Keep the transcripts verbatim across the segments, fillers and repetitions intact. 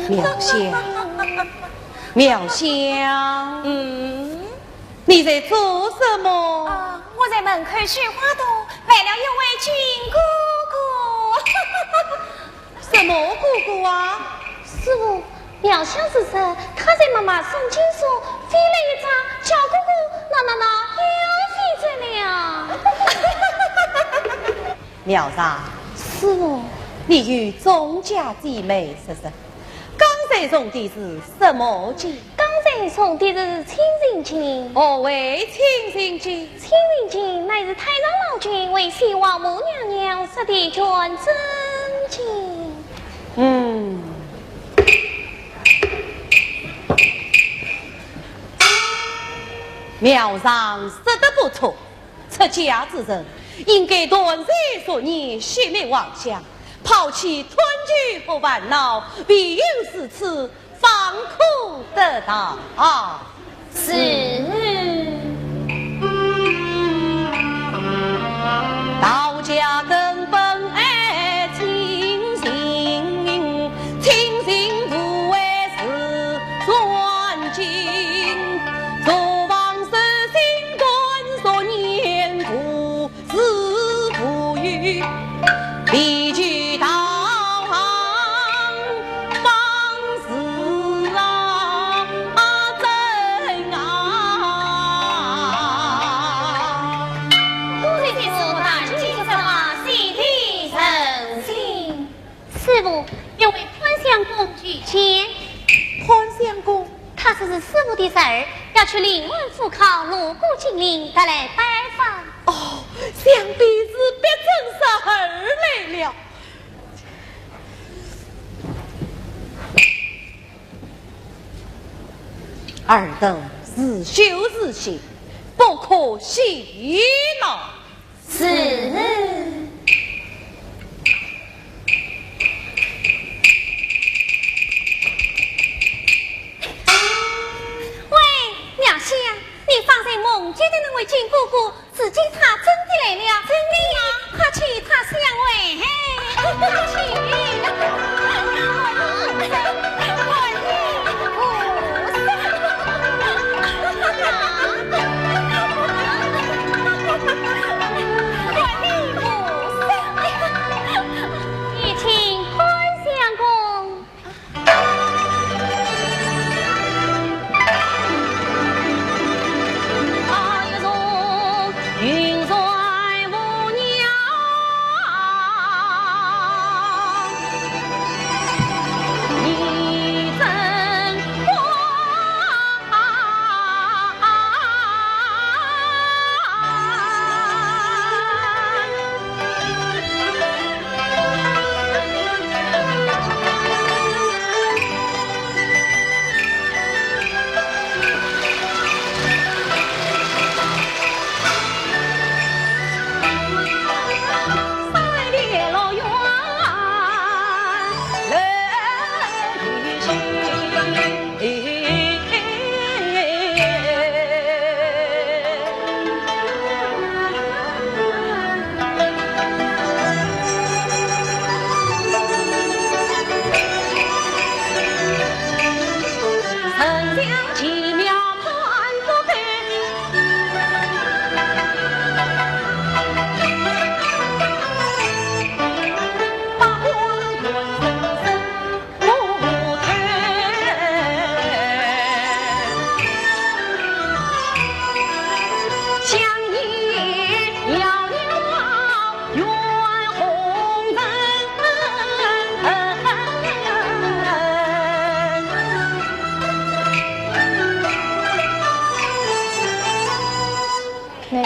妙香，妙香，嗯？你在做什么？啊，我在门口绣花朵，为了一位亲哥哥。 什么哥哥啊？师傅，妙香是说，她在妈妈诵经时，飞了一只小哥哥，那那那，飘飞走了。妙香，师傅，你与众家姐妹说说，刚才诵的是什么经？刚才诵的是清净经。何谓清净经？ 清净经乃是太上老君为西王母娘娘说的全真经。嗯，妙香说得不错，出家之人应该断善俗念，息灭妄想，抛弃贪求和烦恼，唯有如此， 方可得道。是。道家根本爱清净，清净无为是专精，若忘失心断俗念，无 是无欲，离去道行方是啊真啊。多谢师父大人亲自说法，谢天谢地。师父，有位潘相公求见。潘相公？ 他说是师父的侄儿，要去灵山赴考，路过金陵，特来拜访。哦，想必是必争侄儿来了。尔等自修自行，不可戏闹。 是。喂，妙香，你方才梦见的那位金哥哥，如今他真的来了。真的呀？快去他相会。快去。 有请潘相公。内观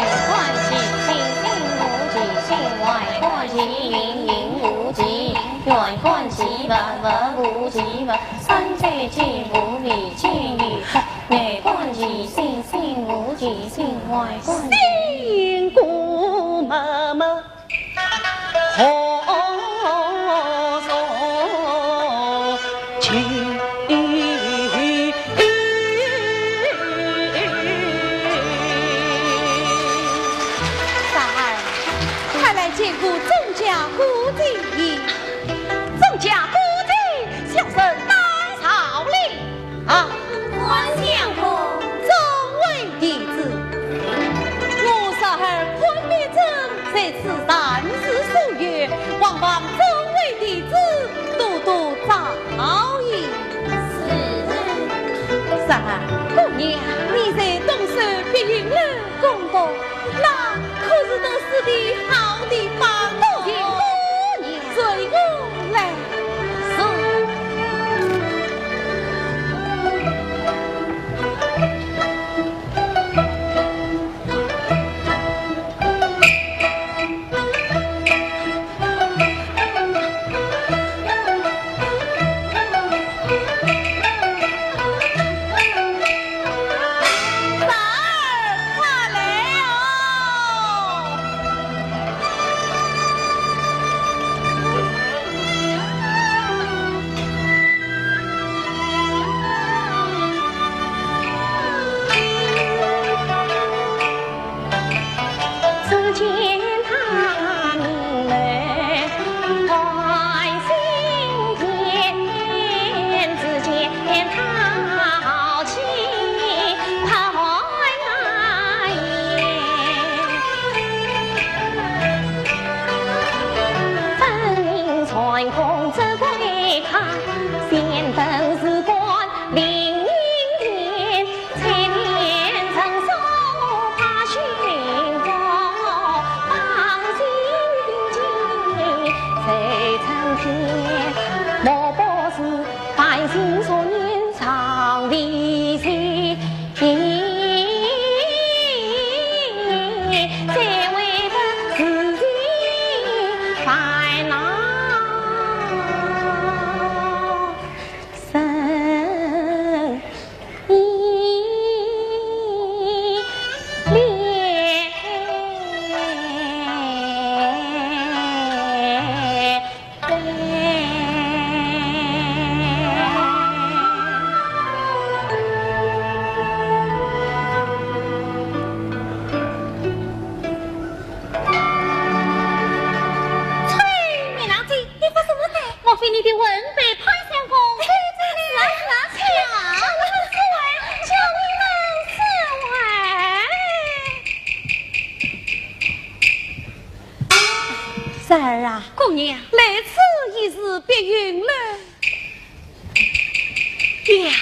其心，心无其心；外观其形，形无其形；远观其物，物无其物。三者皆无，唯其有。内观其心，心无其心；外观其心。心故默默何所见过钟家姑姐。钟家姑姐，小生拜见了。啊，关相公。众位弟子，我侄儿潘必正在此善事所愿，望望众位弟子多多照应。是。侄儿。姑娘。你在东首碧云楼攻读，那可是读书的好地方哦。多谢姑娘。随我来。是。侄儿，快来哦！你发什么呆？莫非你的魂被潘相公吹走了？是啊，是啊，是啊。叫你们释怀，叫你们释怀。侄儿啊，姑娘。来此已是碧云楼呀，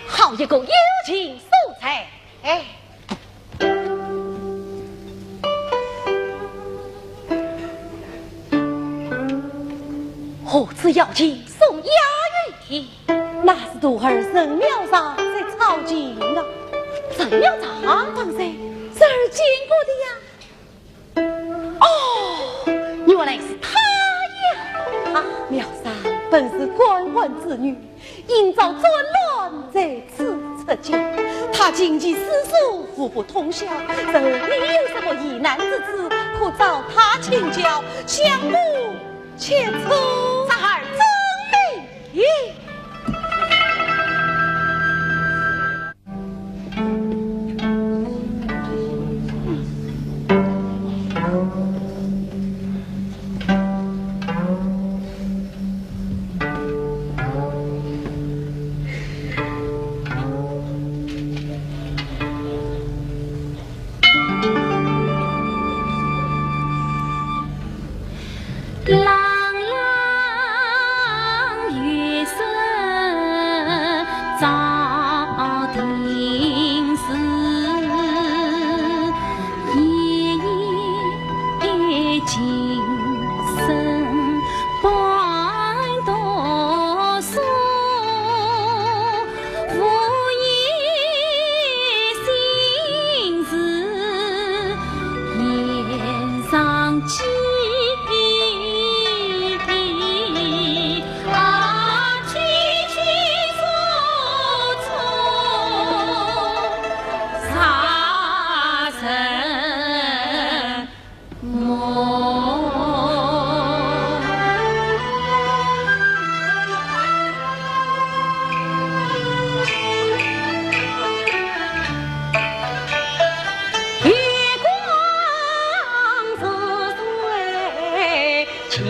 好一个幽静所在。哎。 何止幽静，松鸦云天。那是徒儿神庙上在操琴呢。神庙上？方才侄儿见过的呀。哦，原来是他呀。啊，庙上本是官宦之女， 因遭作乱在此出家，她琴棋诗书无不通晓。侄儿你有什么疑难之处，可找她请教，相公且坐。侄儿遵命。哎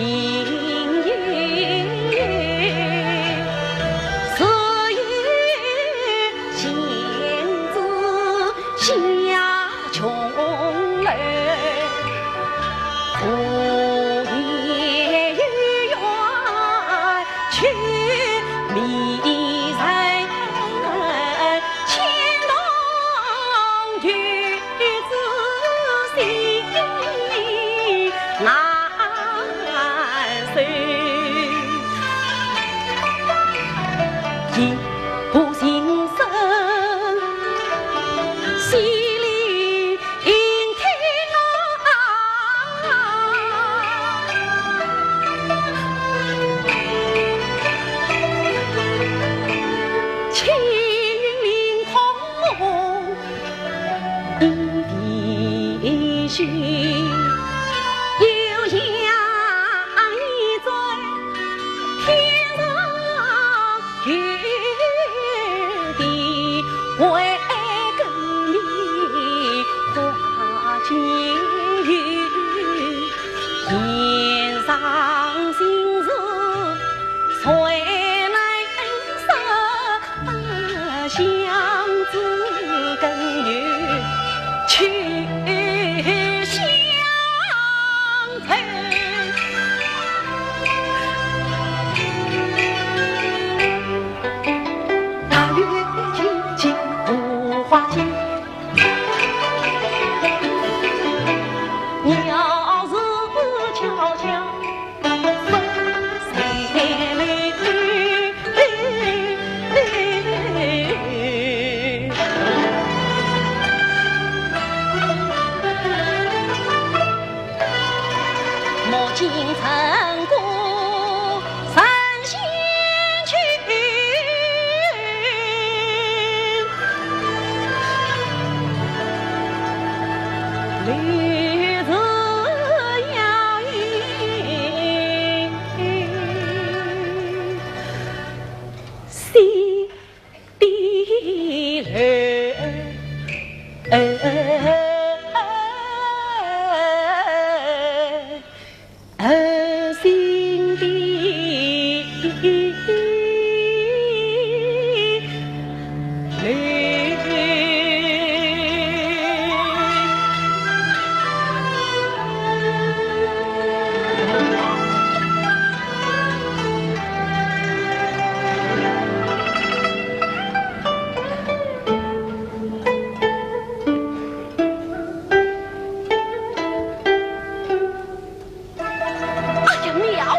呀，妙啊！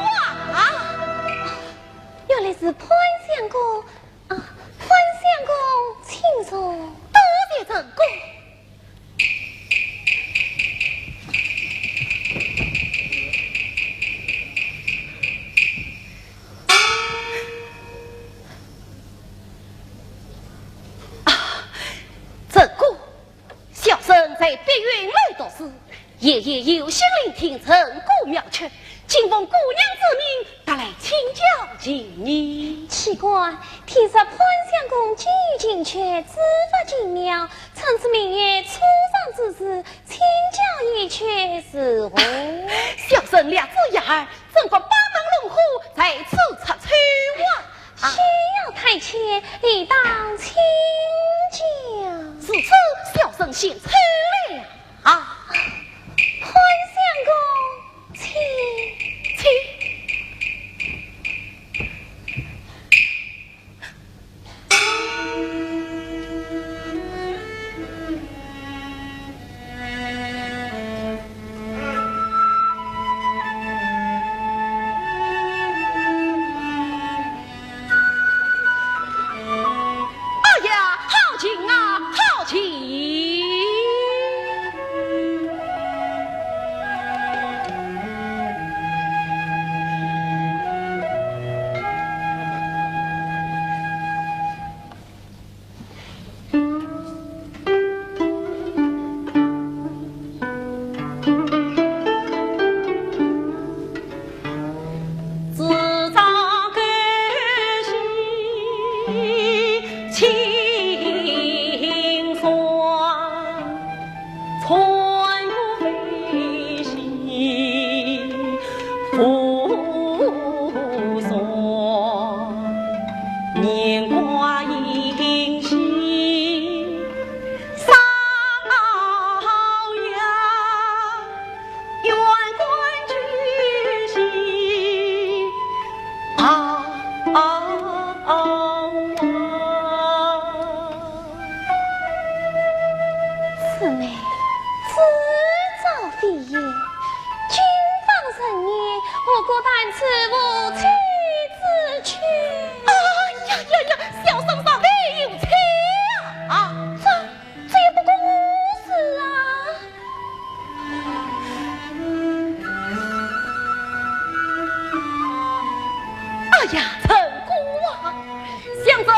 啊，原来是潘相公啊！潘相公，请坐。多谢陈公。啊，陈公， 小生在碧云楼读书，夜夜有心聆听陈公妙曲，今奉姑娘之命，特来请教琴艺。奇怪，听说潘相公精于琴曲，书法精妙，参差明月初上之时，请教一曲如何？小生略知一二， 怎敢班门弄斧，在此出丑啊？休要太谦，理当请教。如此，小生献丑了啊！潘相公，请。请。 哎呀，好琴啊，好琴！是无妻之去。哎呀呀呀，小生尚未有妻啊！这，这也不关我事啊！哎呀，陈姑啊，想这中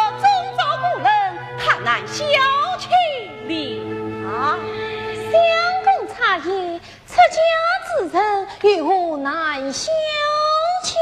朝古人，他难小妾了啊！相公差矣， 出嫁之人，有何难小妾？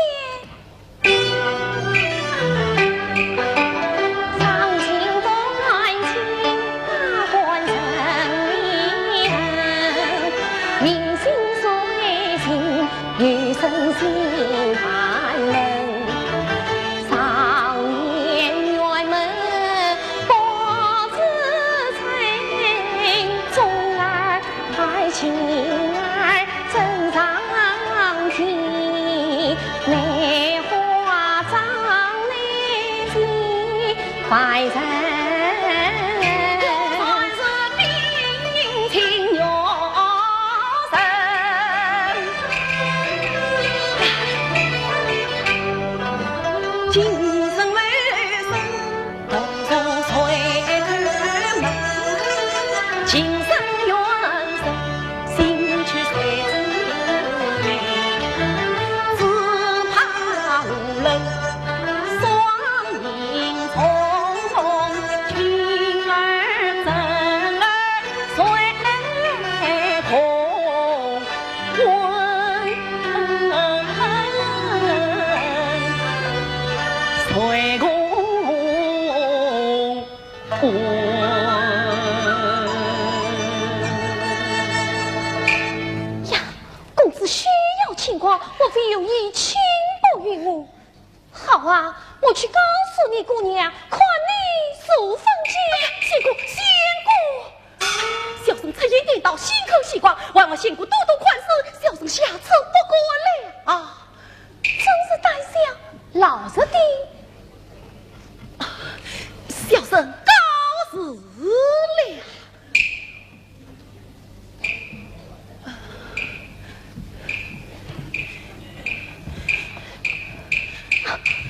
呀，公子休要牵挂，莫非有意轻薄于我？好啊，我去告诉你姑娘，看你如何解。仙姑，仙姑，小生出言颠倒，心口牵挂，还望仙姑多多宽恕，小生下次不敢了啊。真是胆小，老实点。小生告辞了。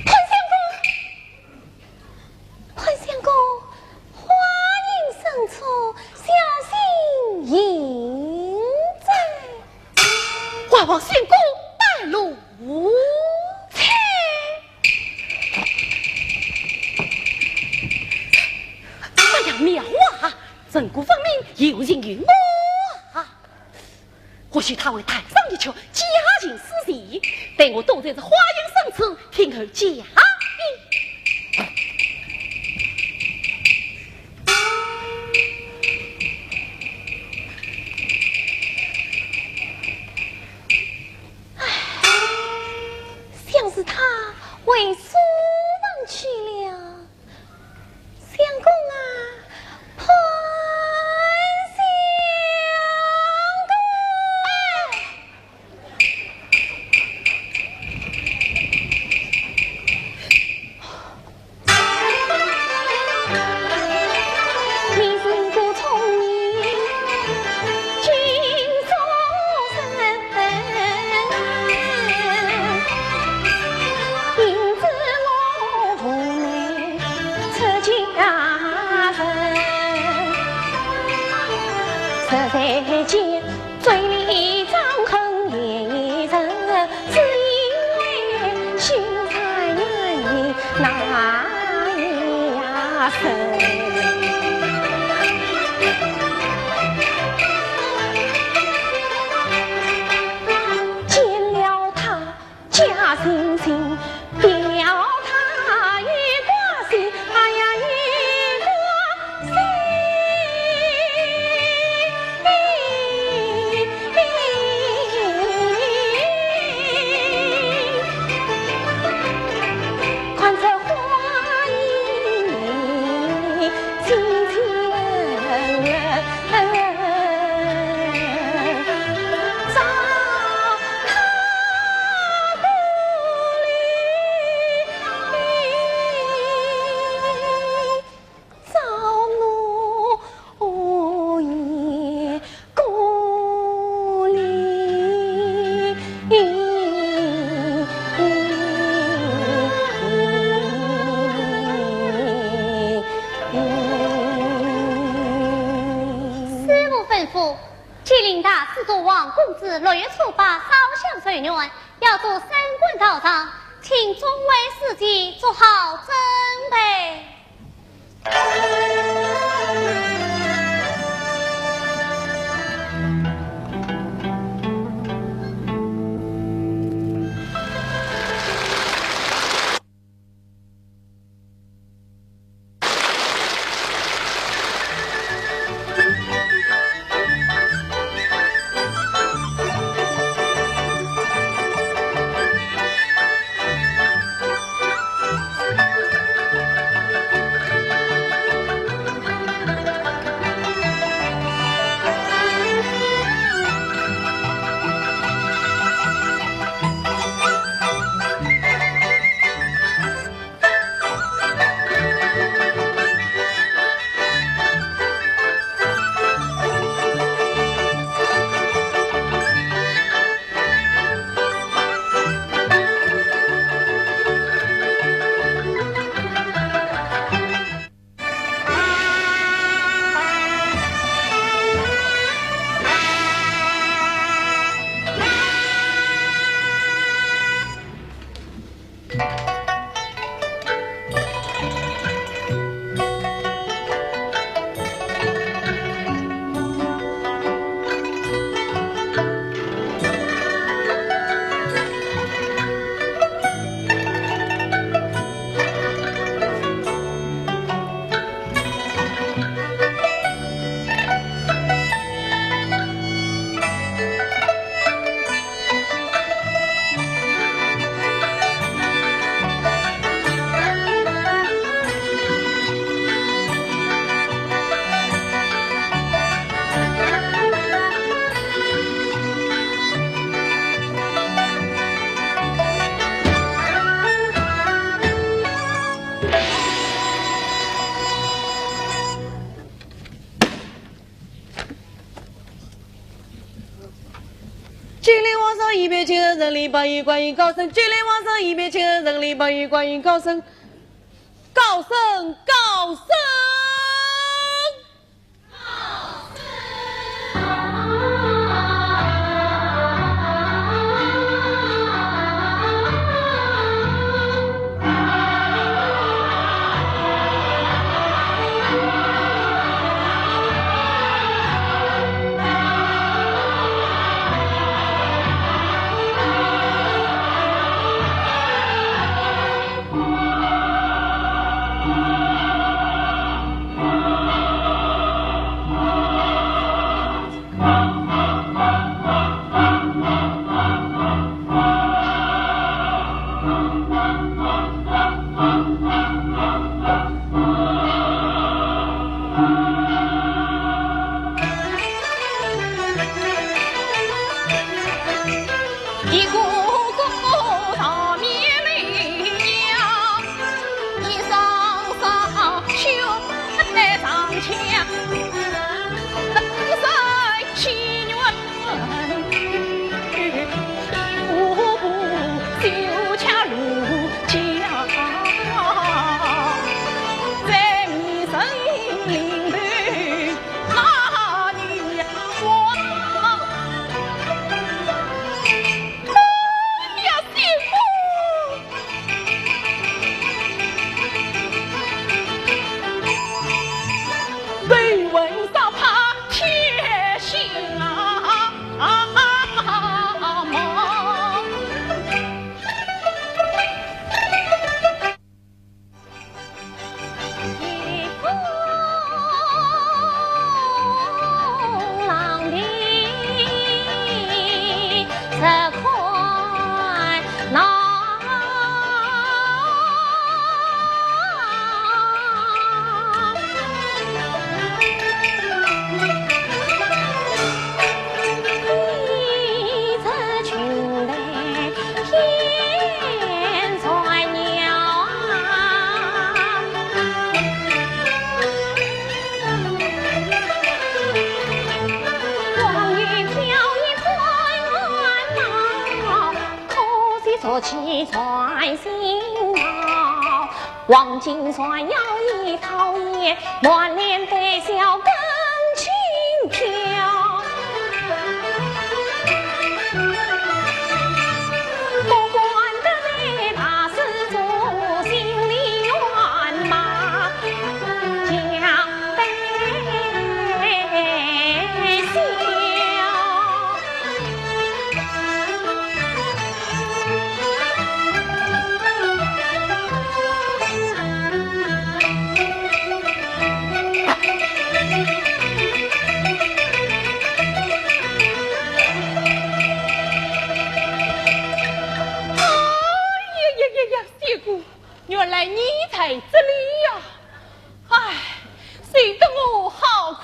潘相公，潘相公，花迎新娶，小心行踪。还望仙姑带路。切！ 哎呀，妙啊！陈姑分明有情于我啊！或许她会弹上一曲，佳人思绪，待我躲在这花影深处，听候佳音。唉，想是她回书房去了。 相公啊，潘相公。你是个聪明君子。 见了她假惺惺，别了她一挂心，哎呀，一挂心。 朝暮夜孤零零。圆要做三官道场，请众位书记做好准备。 九里王爷一别千人，礼拜一观音高升。九里王爷一别千人，礼拜一观音高升。高升，高升。你在这里呀？唉，谁得我好苦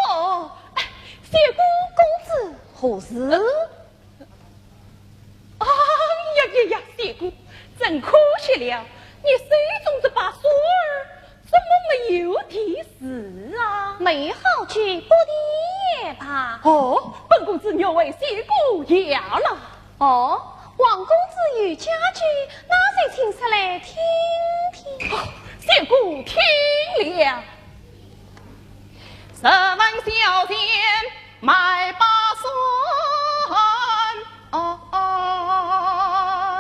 哦！哎，谢姑，公子何事？哎呀呀呀，谢姑，真可惜了，你手中这把扇儿怎么没有的事啊？没好久，不提也罢。哦，本公子欲为谢姑摇了。 哦，王公子有家具，那就请出来听听。哦，谢姑听了。十万小钱买把扇，哦，哦。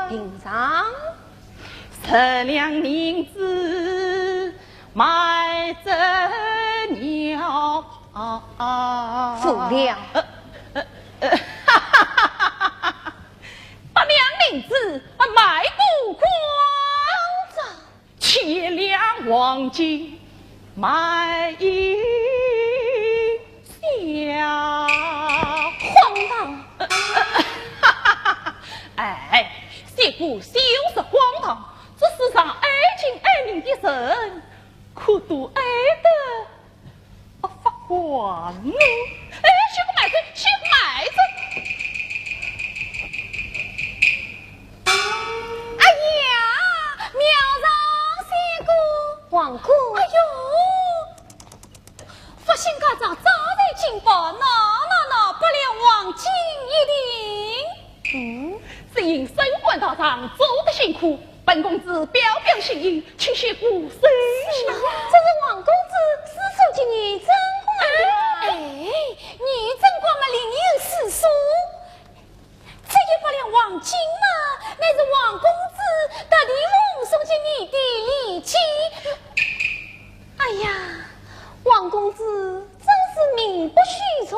平常。十两银子买只鸟，哦，哦。无聊。呃，呃，呃，哈哈哈哈哈。 八两银子啊，买个光着。七两黄金买一笑。荒唐！哎，谢姑休说荒唐，这世上爱情爱命的人，可都爱得 哦，发狂哦！哎，谢姑慢走，谢姑慢走。哎呀，妙哉谢姑！王公。哎呦，发现家中招财进宝，喏，喏，喏，八两黄金一锭。嗯。只因升官大涨，做得辛苦， 本公子表表心意，请谢姑收下。这是王公子私处给你珍贵的。哎，你珍贵嘛，另有私处。这一百两黄金嘛，乃是王公子特地奉送给你的礼金。哎呀，王公子真是名不虚传，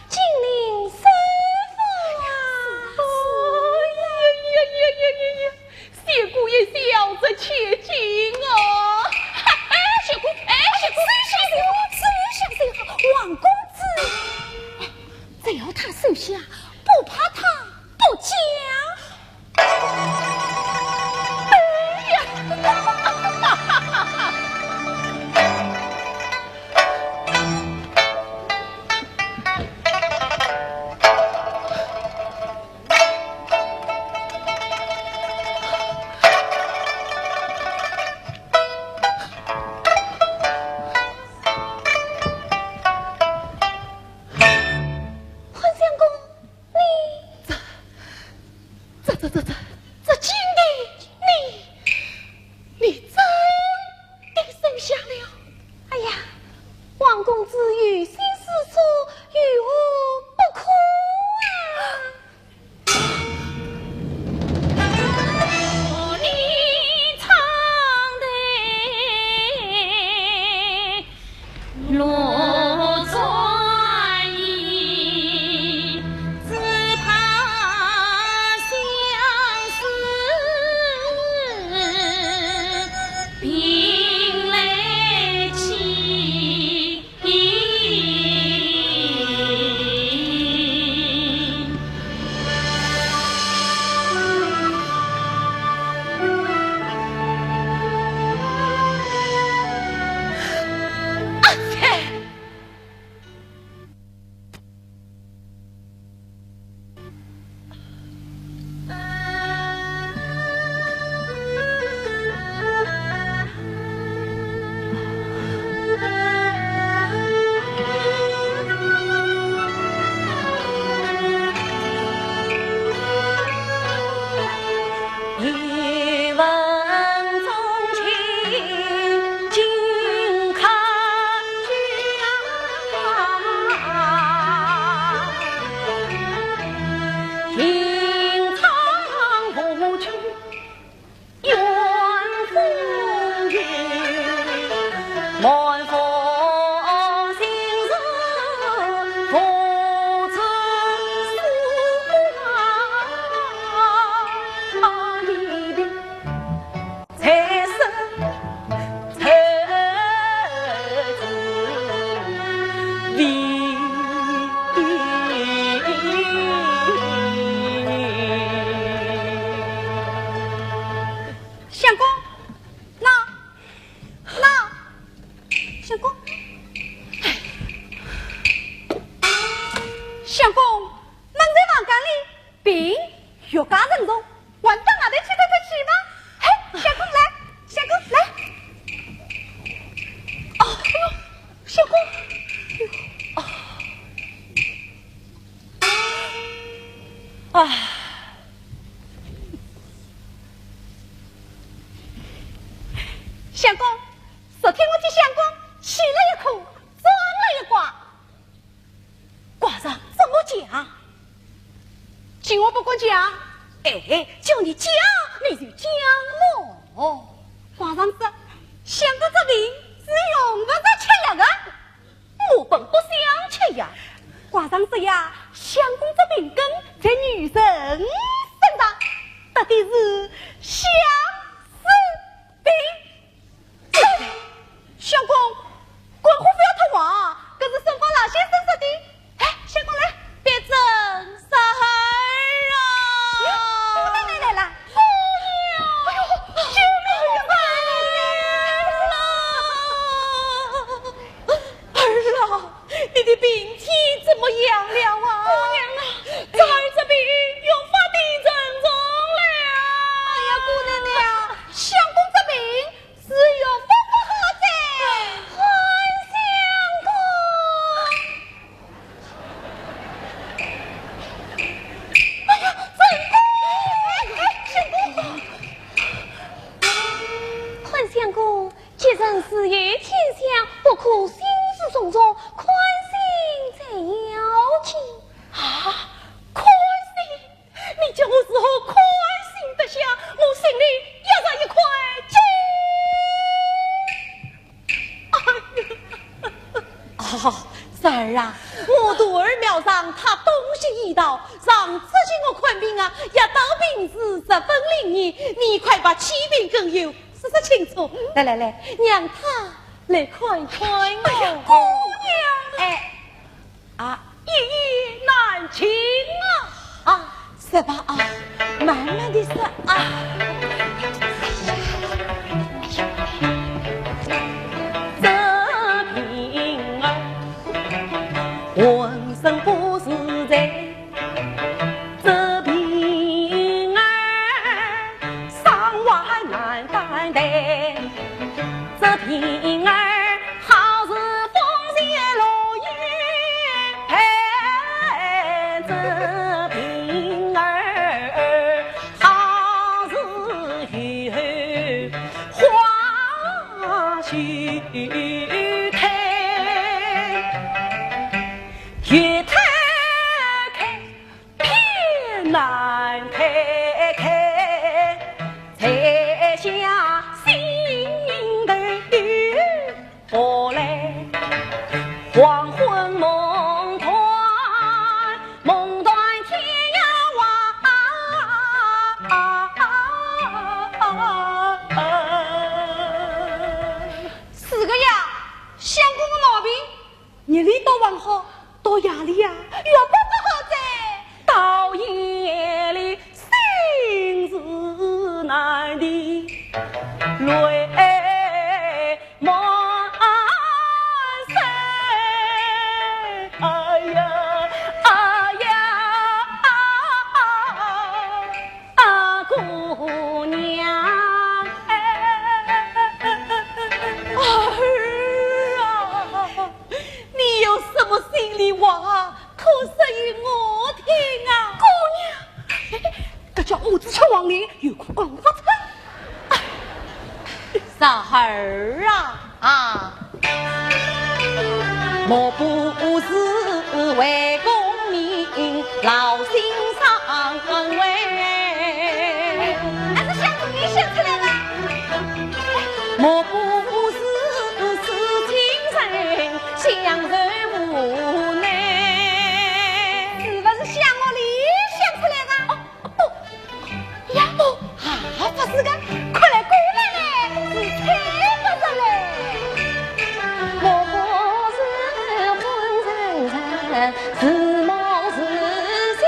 金陵首富啊！哎呀呀呀呀呀呀！ 谢姑也晓得千金哦。哎，谢姑，哎，谢姑，收下，谢姑，收下，收下，王公子，哎，只要他收下，不怕他不讲。哎呀！潘相公，你这，这，这，这，这，这金锭，你，你真的收下了？哎呀，王公子有心私处，有何不可啊？等着，还到外头去透透气吗？嘿，相公来，相公来。哦，哎呦，相公，哎呦，哦。啊。相公，昨天我替相公起了一课，装了一卦。 卦上怎么讲？叫我不敢讲。哎，叫你讲，你就讲咯。卦上说，相公这病是用不着吃药的。我本不想吃药。卦上说呀，相公这病根在女人身上，得的是相思病。 相公，官话不要太坏啊，搿是沈芳老先生说的。哎，相公来，别争啥儿啊！姑奶奶来了。哎呦，救命啊！儿啊，你的病体怎么样了啊？姑娘啊，这儿这病越发的沉重了。哎呀，姑奶奶啊，相公这病 是有福不好哉。潘相公。哎呀，正宫。哎，相公。潘相公，吉人自有天相，不可心事重重，宽心才要紧。啊，宽心？ 你叫我如何宽心得下？我心里压着一块金。哎呀！啊，侄儿啊，我徒儿苗上他东邪西毒，上次请我看病啊，也道病是十分灵验，你快把起病根由说说清楚。来来来，让他来看看我。哎呀，姑娘！哎。 啊，一言难尽啊。啊，说吧啊，慢慢地说啊。这病儿浑身不自在，这病儿 伤患难担待，这病儿好似风雪落雨天，这病儿好似雨花秋天，雨太开 偏难推开，才下心头有波澜，黄昏梦断，梦断天涯外。是个呀，相公个毛病 日里倒还好，到夜里呀，越发不好哉。到夜里心事难定，泪满襟。哎呀，哎呀，啊，姑娘。儿啊， 你有什么心里话，可说与我听啊。姑娘，搿叫胡子吃黄连，有苦讲勿出。侄儿啊，啊。莫不是为功名劳心伤胃？还是想你想出来了。莫不是痴情人 相思无奈。是不是想我里想出来的？哦，不，呀，不，啊，不是的，快来，过来嘞，是猜不着嘞。我不是昏沉沉，是梦是醒。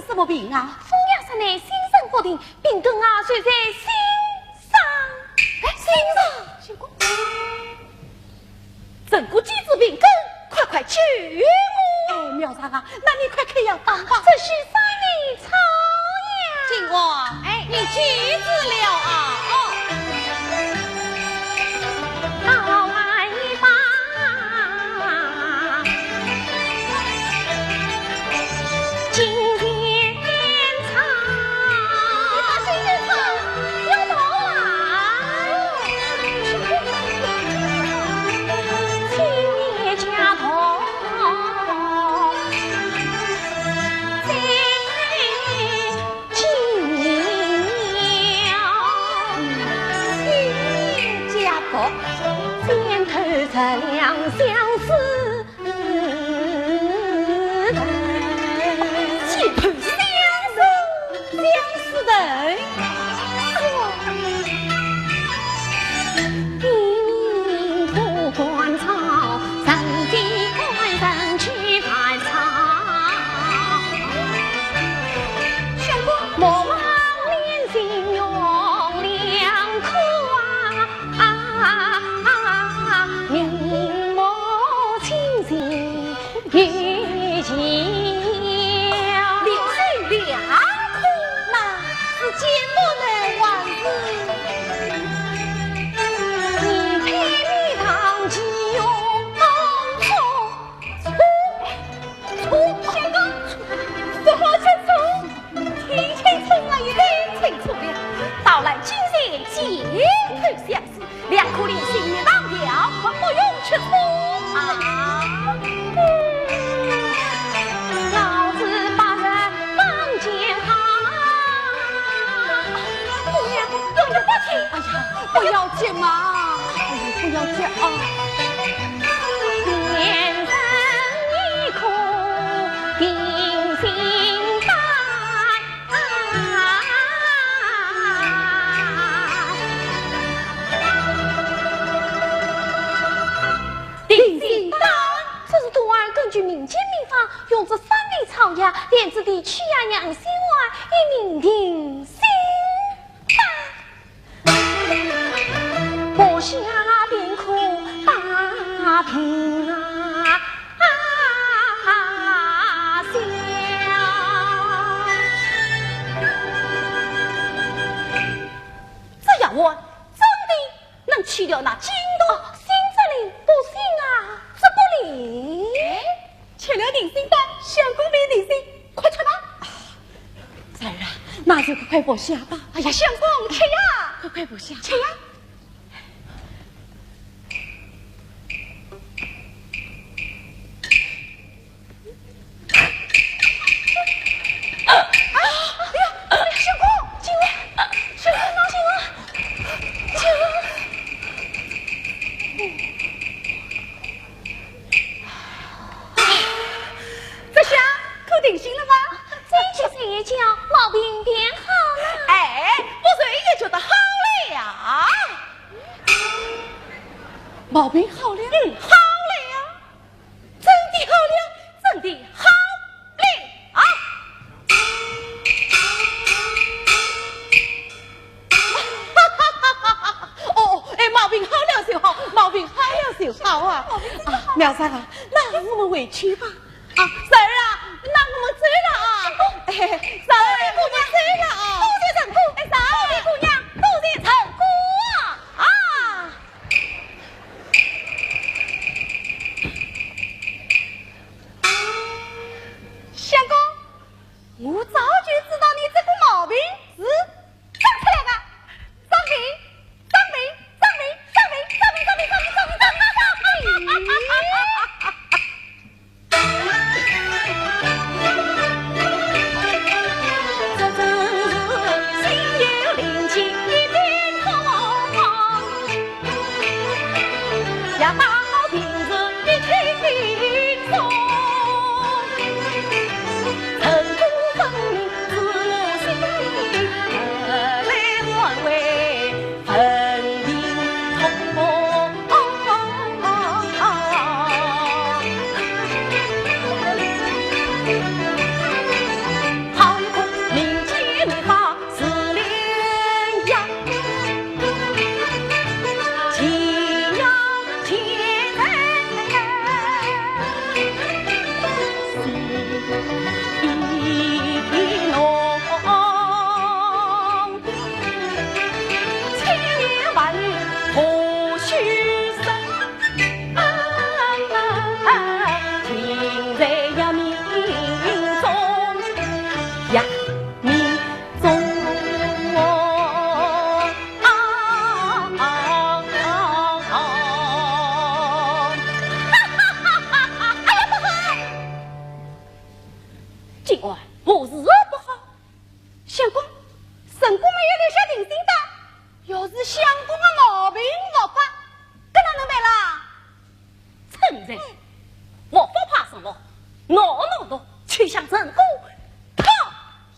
什么病啊？风阳山内心神不定，病根啊，就在心上。哎，心上？相公。 陈姑见此病根，快快救我！哎，苗丈啊，那你快开药方吧。这是山里草药。金花，哎，你记住了啊？哦。好来吧，金钱草。你把金钱草要拿来。 错，相公，什么叫错？听清楚了，一定听错了。到来金钱见头相思，两颗连心一上吊，我不容吃醋啊！老子把人放健康。姑娘，姑娘不听。哎呀，不要急嘛，哎呀，不要急啊。 定心丹，这是杜儿根据民间秘方，用这三味草药炼制的祛压娘心丸，以名定心丹。 服下便可把病啊消。这药丸真的能去掉那惊动？哦，信则灵，不信啊，则不灵。哎， 吃了定心丹，相公便定心，快吃吧。姪儿啊，那就快快服下吧。哎呀，相公，吃呀！快快服下。吃呀！啊，哎呀，哎呀，相公，进来，相公，进来，进来。 这下可定心了吗？再吃三夜觉，毛病便好了。哎，不睡也觉得好了呀。毛病好了？嗯，好了呀。真的好了？真的好了。 哦，哎，毛病好了就好，毛病好了就好啊。毛病真的好了。啊，苗三啊，那我们回去吧。啊，三儿啊，那我们走了啊。哎，三儿，我们走了啊。多谢陈姑，哎，三儿，多谢姑娘，多谢陈姑啊。啊。相公， 我早就知道你这个毛病是长出来的。张明，张明，张明，张明，张明，张明，张明，张明，张明。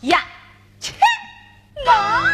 呀，切，妈！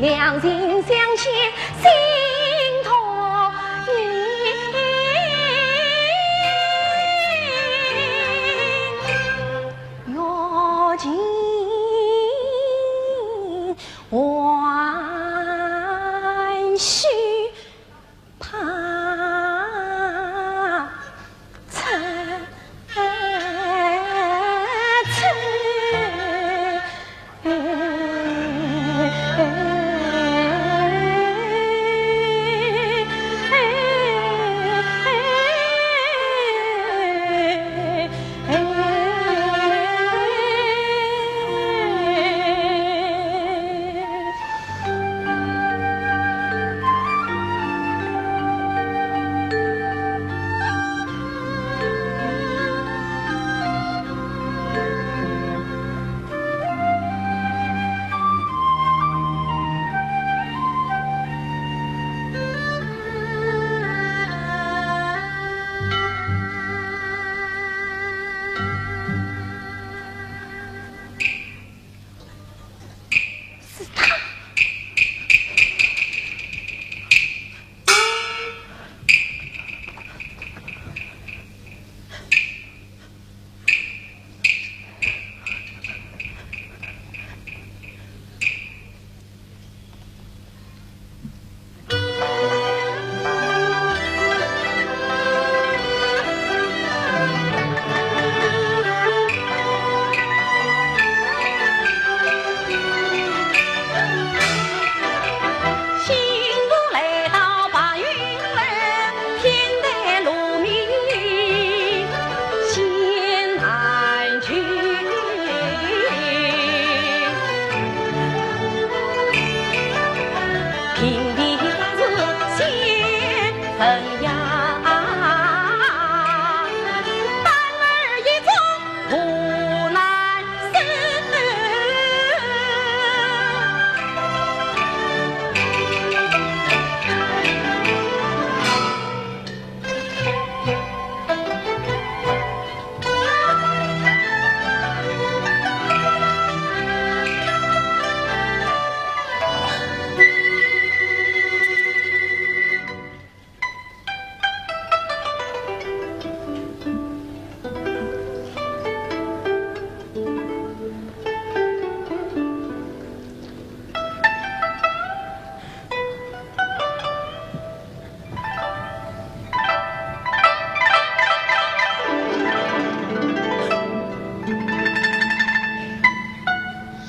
两情相惜心同意，欲尽还须 怕出错。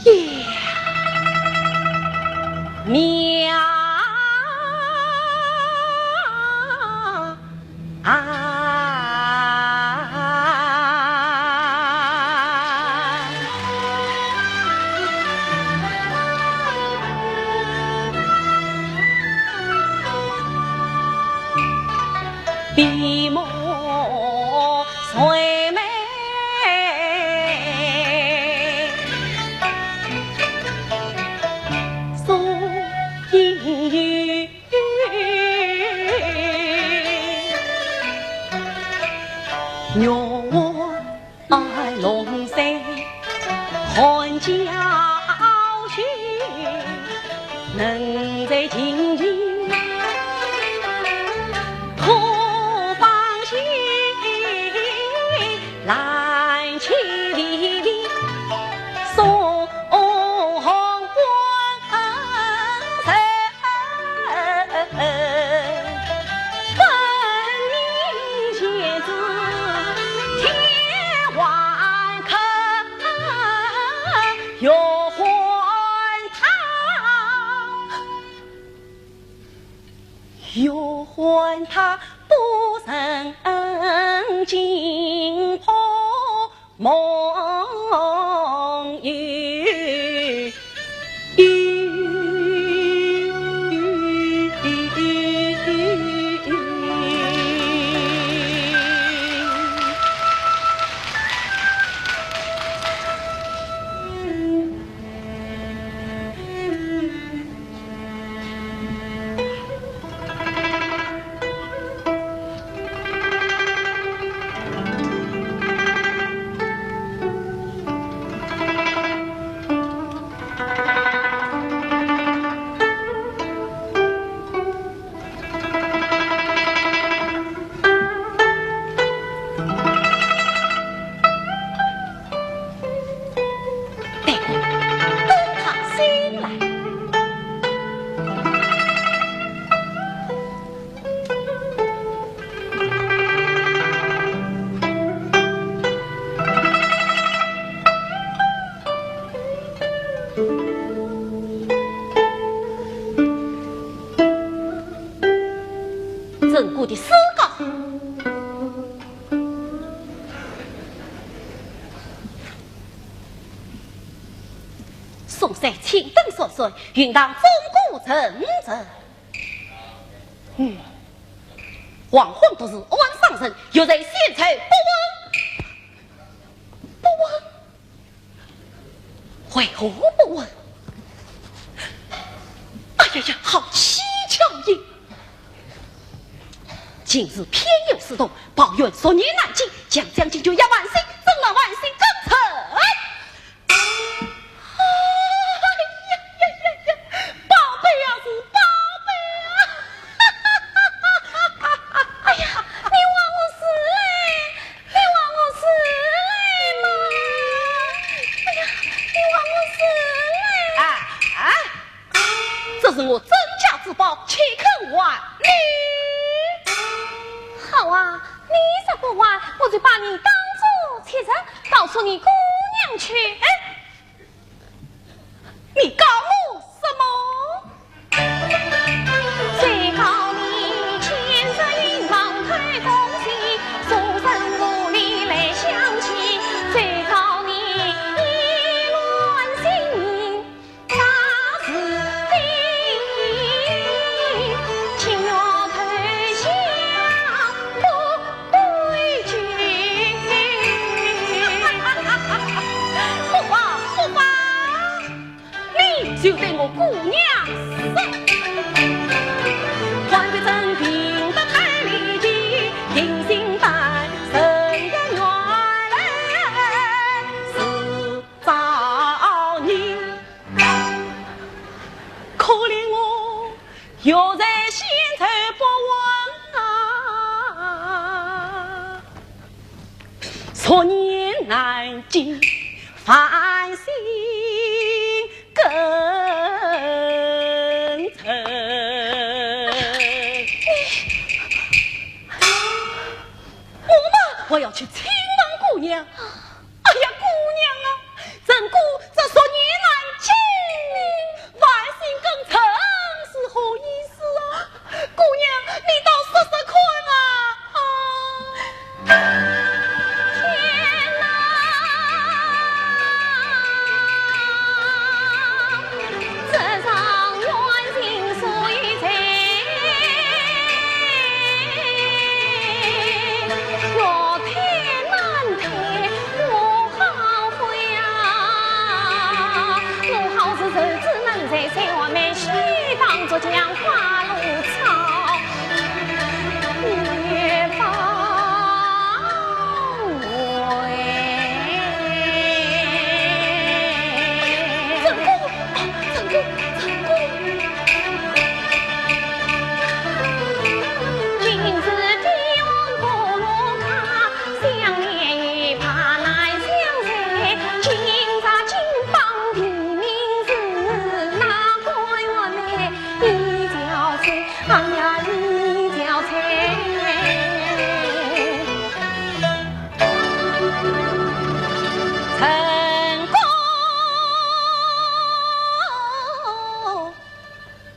是他。来。整个的世界。 松山青灯闪闪，云堂钟鼓沉沉。嗯，黄昏独自安伤神，玉扇闲坐不闻，不闻，为何不闻？哎呀呀，好蹊跷也！今日偏有此动，抱怨昨夜难尽，将将进酒也万幸，怎能万幸更成？ 哎呀呀呀呀，宝贝啊，是宝贝啊！哎呀，你还没死嘞，你还没死嘞嘛！哎呀，你还没死嘞！哎，哎，这是我珍家之宝，岂肯还你？好啊，你若不还，我就把你当作贼人，告诉你姑娘去。哎， 你告我什么？不吧，不吧，你就对我姑娘说。可怜我 玉扇闲坐不闻啊，昨夜难尽，万幸更成。我嘛，我要去请问姑娘。 哎呀，姑娘啊，陈姑这昨夜难尽，万幸更成是何意思啊？姑娘，你倒说说看啊！啊！天哪！这状元情谁在？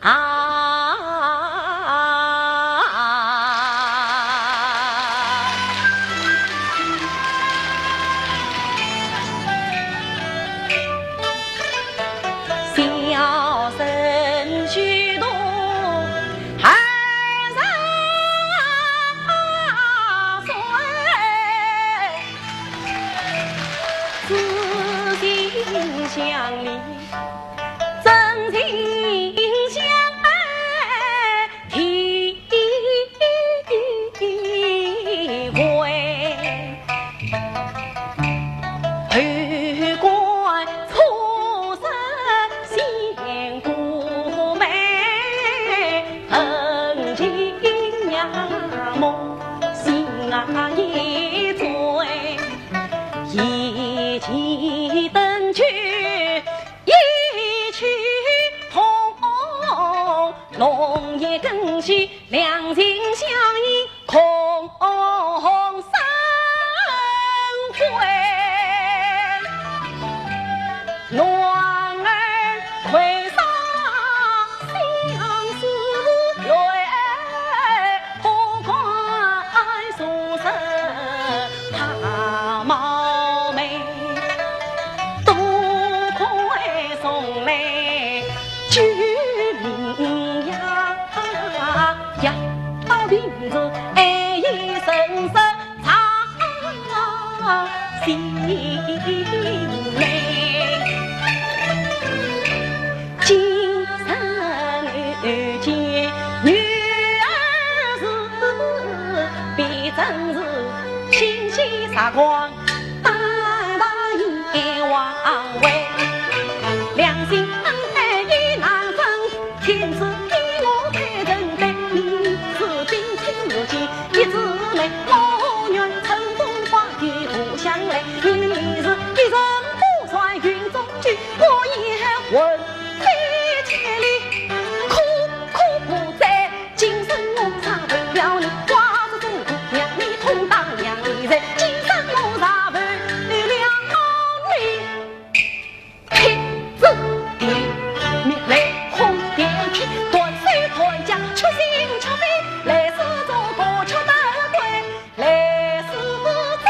啊！小生许多二十岁，自心乡里。 真情相爱体会，后官错失仙姑妹，恩情仰慕心啊一醉，一骑登去。 一去侬也跟随两情相依空生悔。男儿挥洒相思泪， 不管俗世他貌美，都会送来救命呀呀！到底是爱意深深藏心内。 今生遇见女儿时，必真是欣喜煞光，大大眼望回。良心恩爱已难分，天赐与我配成对，你是冰清玉洁一枝梅，我愿春风化雨故乡来。你是一人不在云中 我也魂飞魄散，苦苦不在。今生我杀不了你，花子中姑娘你痛打娘的人，今生我杀不了你。天子地灭，雷轰电劈，断手断脚，吃心吃肺，来世做个吃得鬼，来世做个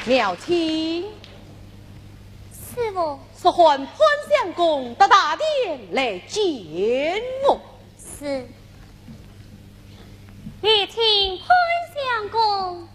妙清，师父，速唤潘相公到大殿来见我。是。有请潘相公。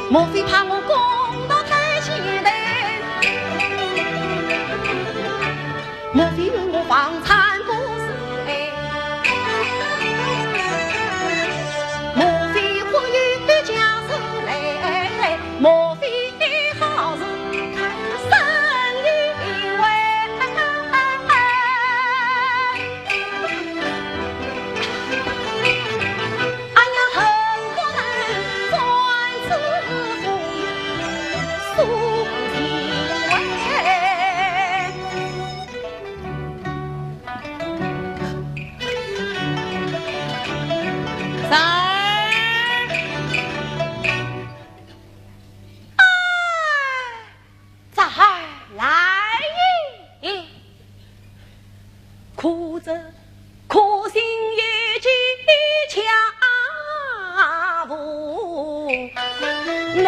莫非怕我公道太前头？莫非怨我房产不是爱？莫非忽有家事来？莫非好事生意为？ 哎呀，恨不能钻此窟，速进来。侄儿。啊！ 侄儿来也。可知可信有几家无奈。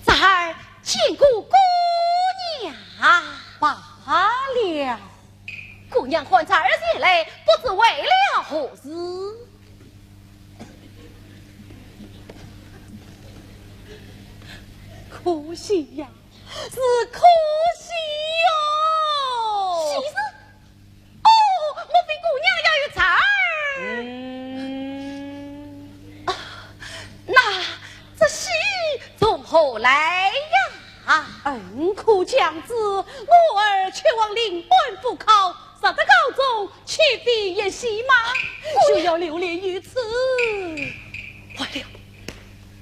侄儿见过姑娘。罢了。姑娘唤侄儿前来，不知为了何事？可惜呀， 是可惜哟。喜事？哦，莫非姑娘要有侄儿？嗯。啊，那这喜从何来呀？恩可将至，我儿前往临安赴考，入得高中，岂非一喜吗？姑娘。休要留恋于此。坏了，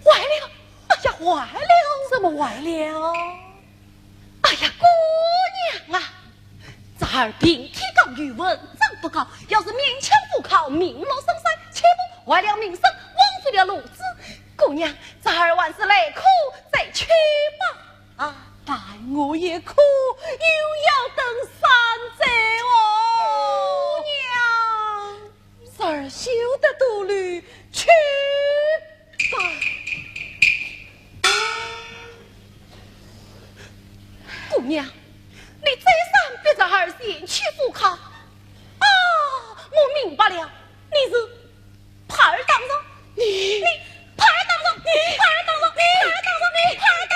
坏了！ 哎呀，坏了！怎么坏了？哎呀，姑娘啊，侄儿平天高，语文成不高，要是勉强赴考，名落孙山，岂不坏了名声，枉费了路子。姑娘，侄儿还是来苦再去吧。啊，待我也苦，又要等三载哦。姑娘。侄儿休得多虑，去 吧。姑娘，你再三逼侄儿前去赴考。啊，我明白了，你是怕儿打着，你，你怕儿打着，你怕儿打着，你怕儿打着，你怕儿打着。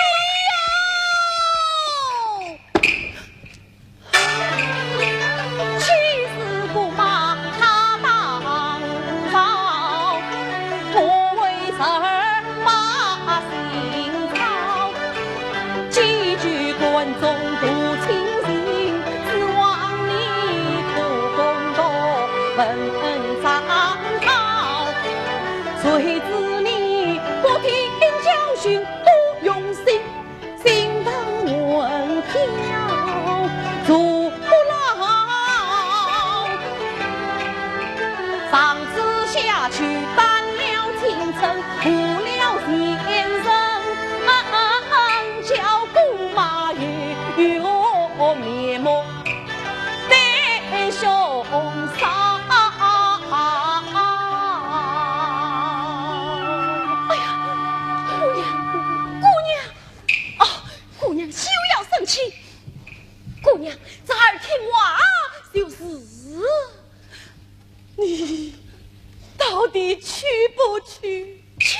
哎呀，姑娘，姑娘，哦，姑娘休要生气。姑娘，侄儿听话就是。你到底去不去？去，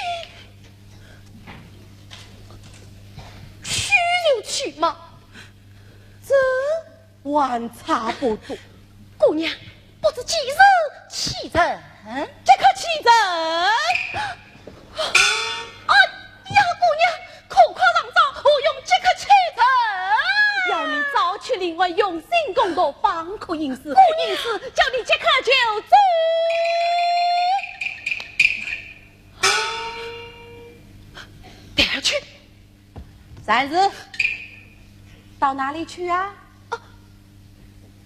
去就去嘛。这 还差不多。姑娘，不知几时启程？即刻启程。哎呀，姑娘，可快上朝，何用即刻启程？要你早去临安，用心攻读，方可应试。姑娘，因此叫你即刻就走。带儿去。 侄儿，到哪里去啊？啊，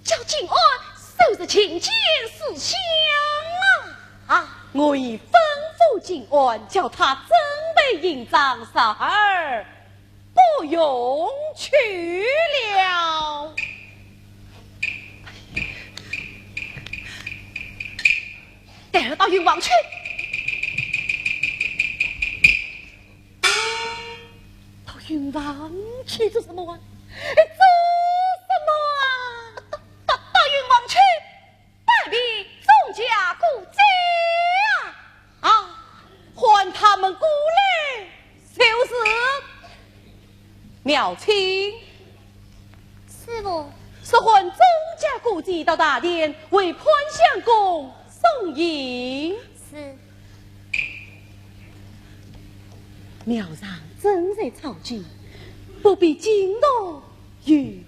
叫金安收拾琴剑书箱啊！啊，我已吩咐金安，叫他准备行装，侄儿不用去了。带儿到云房去。到云房去做什么啊？哎，做什么啊？到，到，到云房去拜别钟家姑姐啊！啊，唤他们过来就是。苗青。师父。速唤钟家姑姐到大殿为潘相公送行。是。 庙上正在抄经，不必惊动于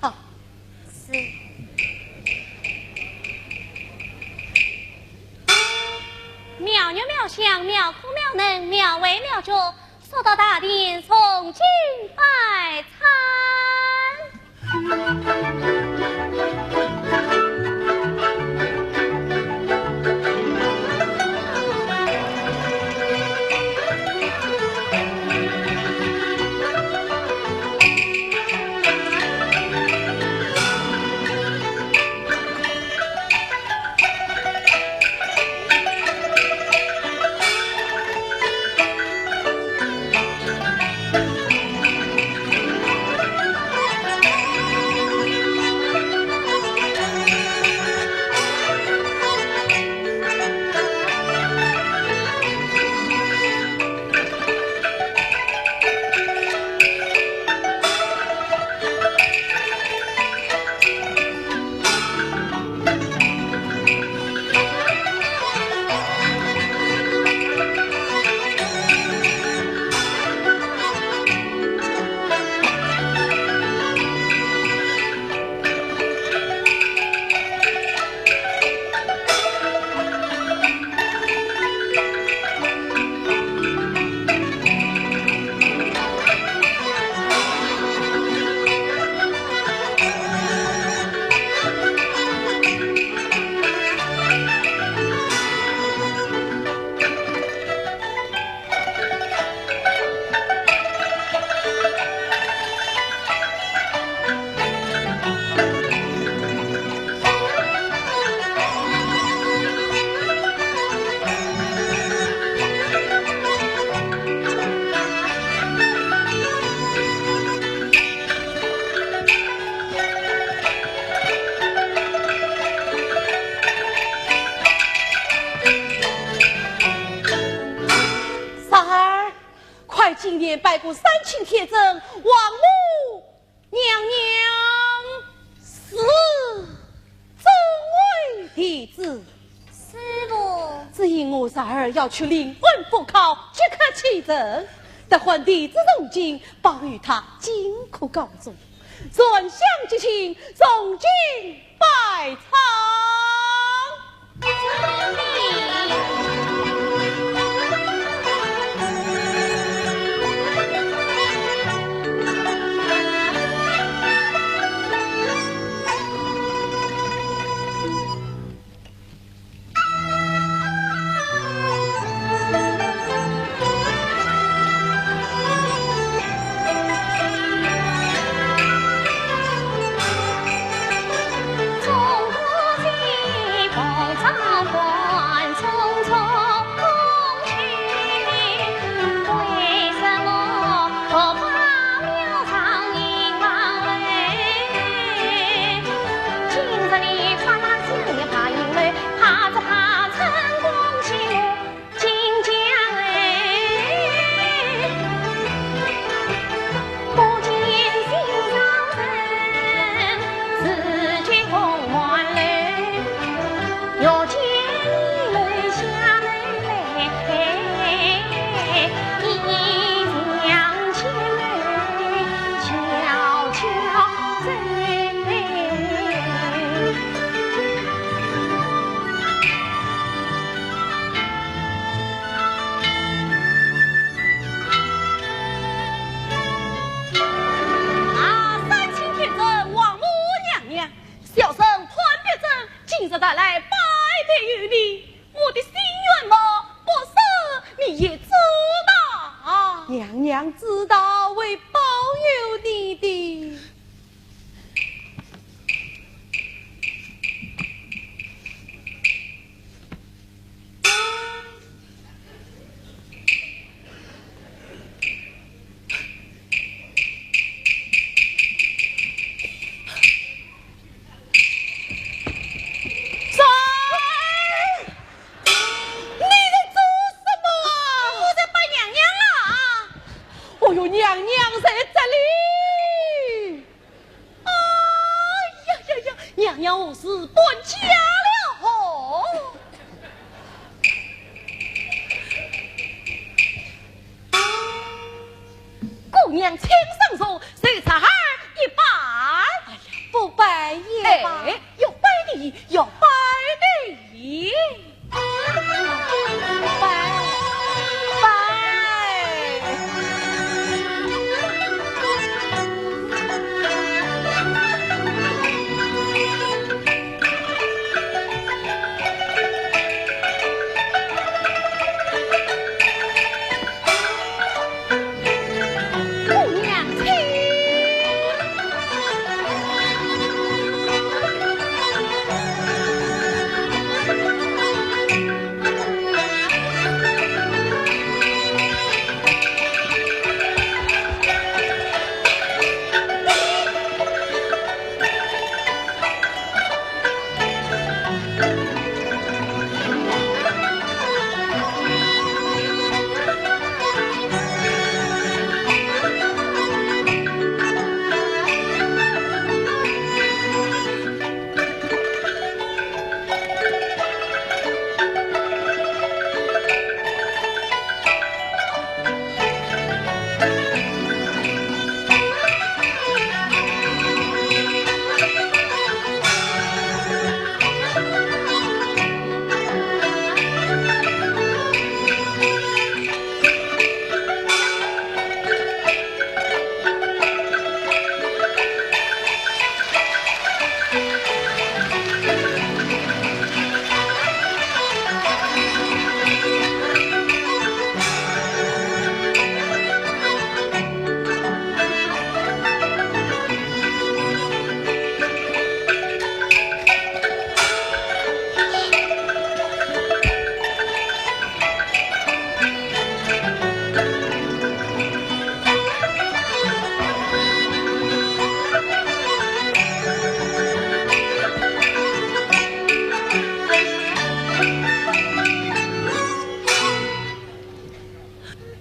他。是。妙玉妙香，妙科妙能，妙慧妙觉，速到大殿诵经拜参。 三儿，快进殿拜过三清天尊、王母娘娘，是，众位弟子。师父。只因我侄儿要去临安赴考，即刻启程，得唤弟子诵经，保佑他金科高中，全乡吉庆，从今 拜参。娘在这里。哎呀呀呀，娘娘何时搬家了？哦，姑娘请上座，随茶儿一拜。哎呀，不拜也罢。哎，要拜的，要拜的。 拜拜。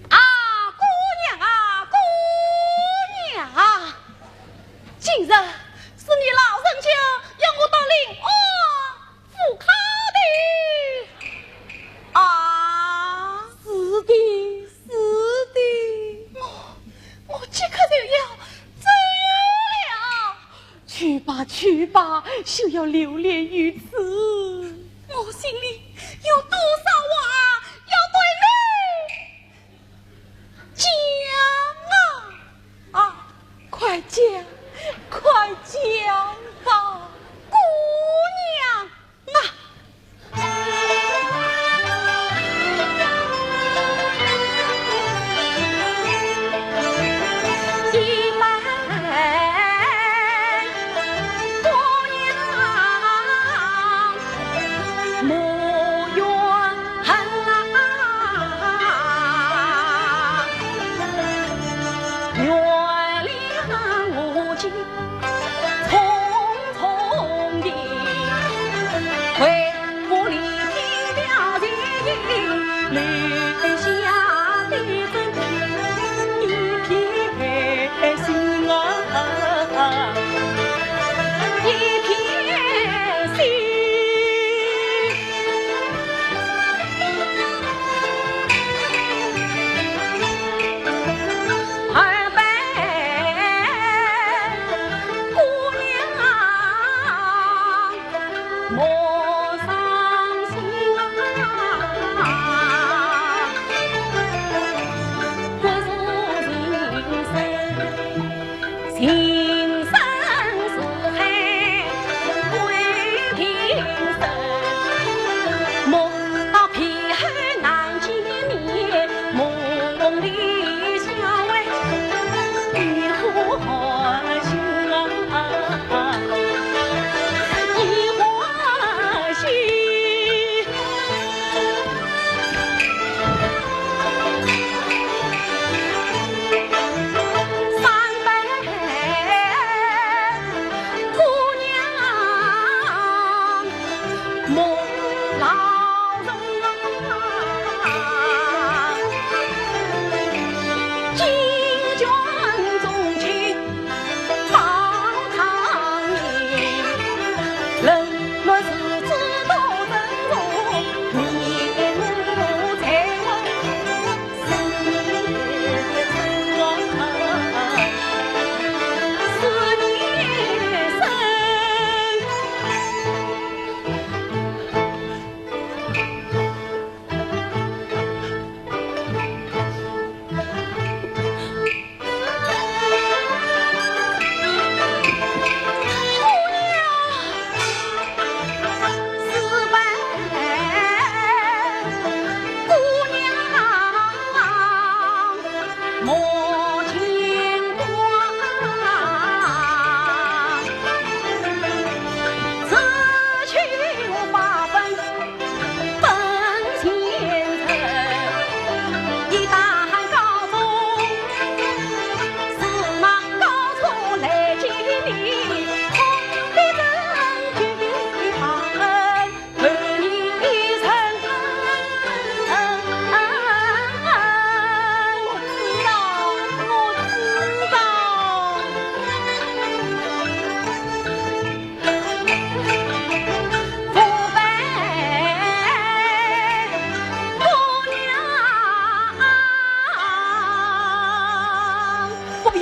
啊，姑娘啊，姑娘啊，今日是你老人家要我到临安 府考的。啊，是的，是的。我，我即刻就要走了。去吧，去吧，休要留恋于此。我心里有多少话要对你 讲啊！啊，快讲，快讲吧，姑娘啊！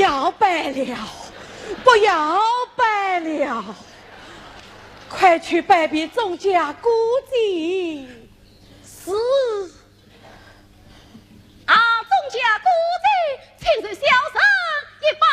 倒摆了，不要摆了，快去摆遍钟家古井。是。啊，钟家古井，请受小生一拜。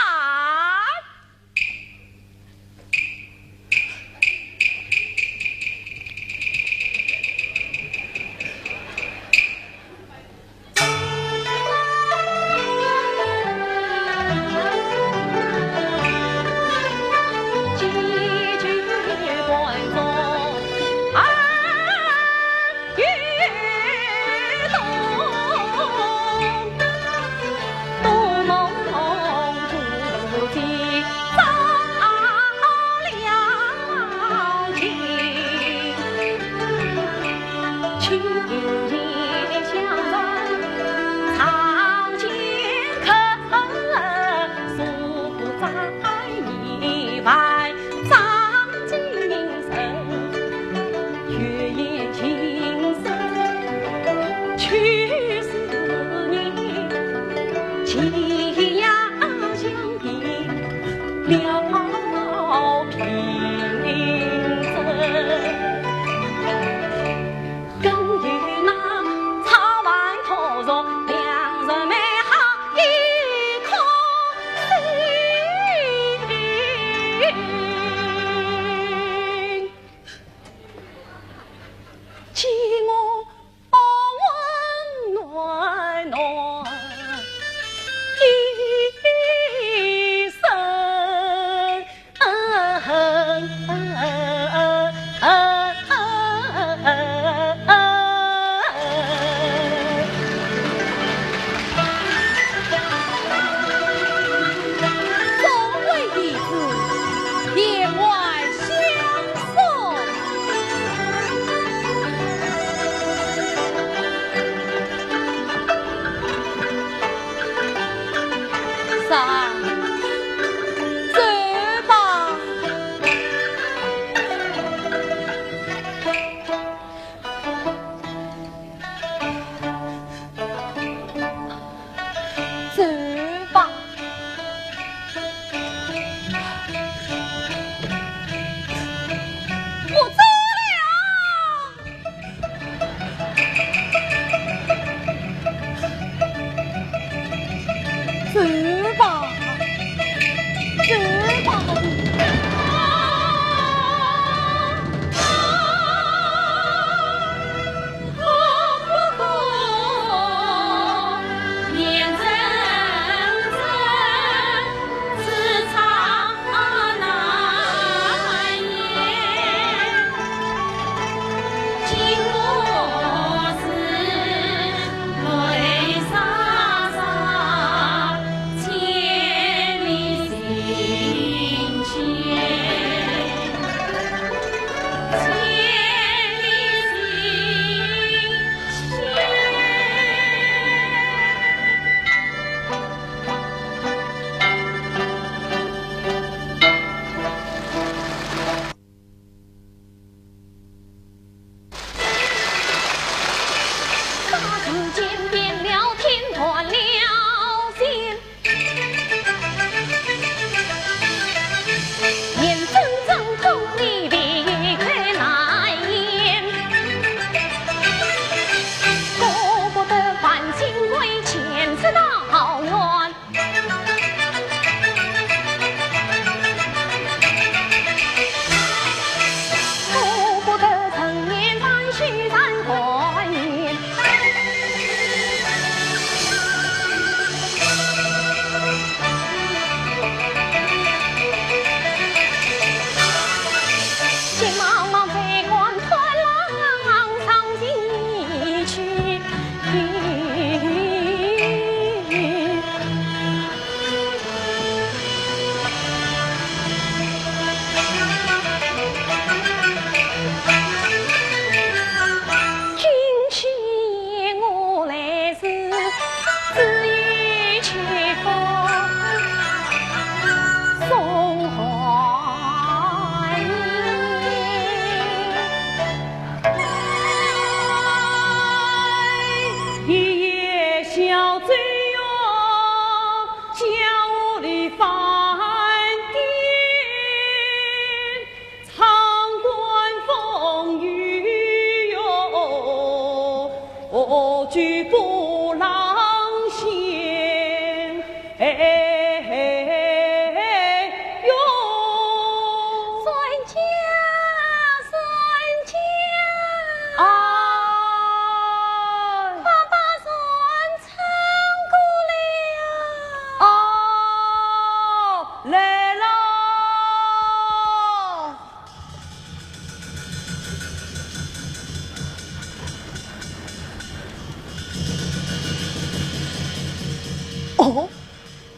哦，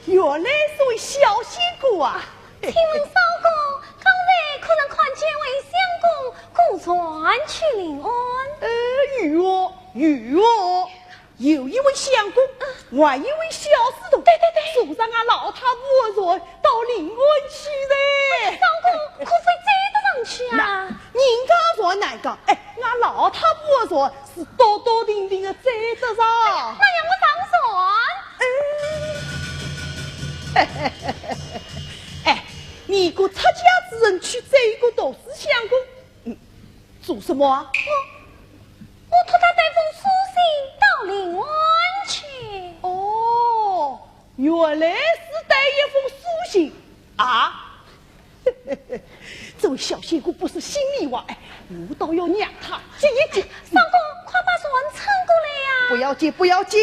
原来是位小仙姑啊！请问少公，刚才可曾看见位相公过船去临安？呃，有哦，有哦，有一位相公，还有一位小使徒，对对对，坐上俺老太婆的船到临安去嘞。少公，可否再得上去啊？那人家船难讲，哎，俺老太婆的船是笃笃定定的再得上。那让我上船。 哎，你个出家之人去追一个道士相公，嗯，做什么啊？我，我托他带封书信到临安去。哦，原来是带一封书信啊！这位小仙姑不是心里话，哎，我倒要让她急一急。相公，快把船撑过来呀！不要急，不要急。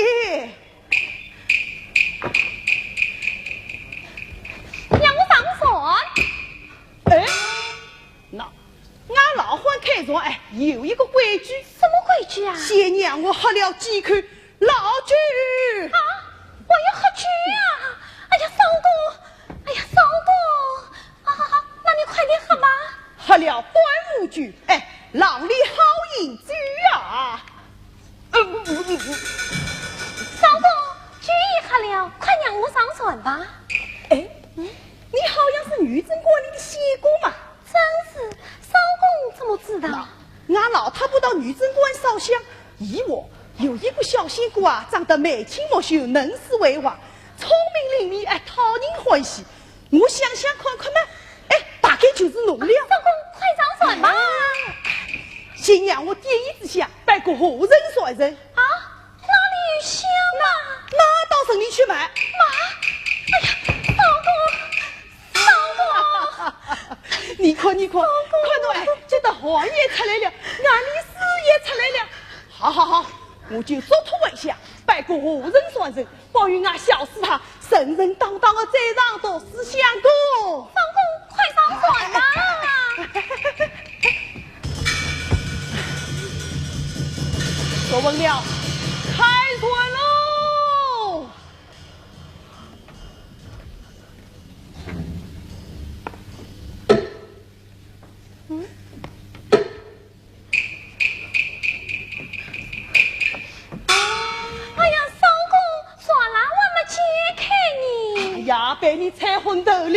让我上船。哎，那俺老汉开船，哎，有一个规矩。什么规矩啊？先让我喝了几口老酒。啊，我要喝酒啊！哎呀，少公，哎呀，少公，好好好，那你快点喝吧。喝了端午酒，哎，哪里好饮酒啊？ 呃，不，不，不，不。少公，酒已喝了，快让我上船吧。哎，你好像是女贞观里的仙姑嘛。正是，少公怎么知道？那，俺老太婆到女贞观烧香，以往有一个小仙姑啊，长得眉清目秀，能诗会画，聪明伶俐，哎，讨人欢喜。 我想想看看嘛，哎，大概就是侬了。少公，快上船吧。先让我点一支香，拜个和顺传人。啊，哪里有香嘛？那到城里去买。妈，哎呀，少公，少公。你看，你看，看到哎，这个汗也出来了，眼泪水也出来了。好好好，我就作图为香，拜个和顺传人， 保佑俺小师太顺顺当当的再上到西厢宫。少公，快上船吧！说完了，开船喽！嗯？ 哎呀，少公，船拉还没解开呢。哎呀，被你猜昏头了。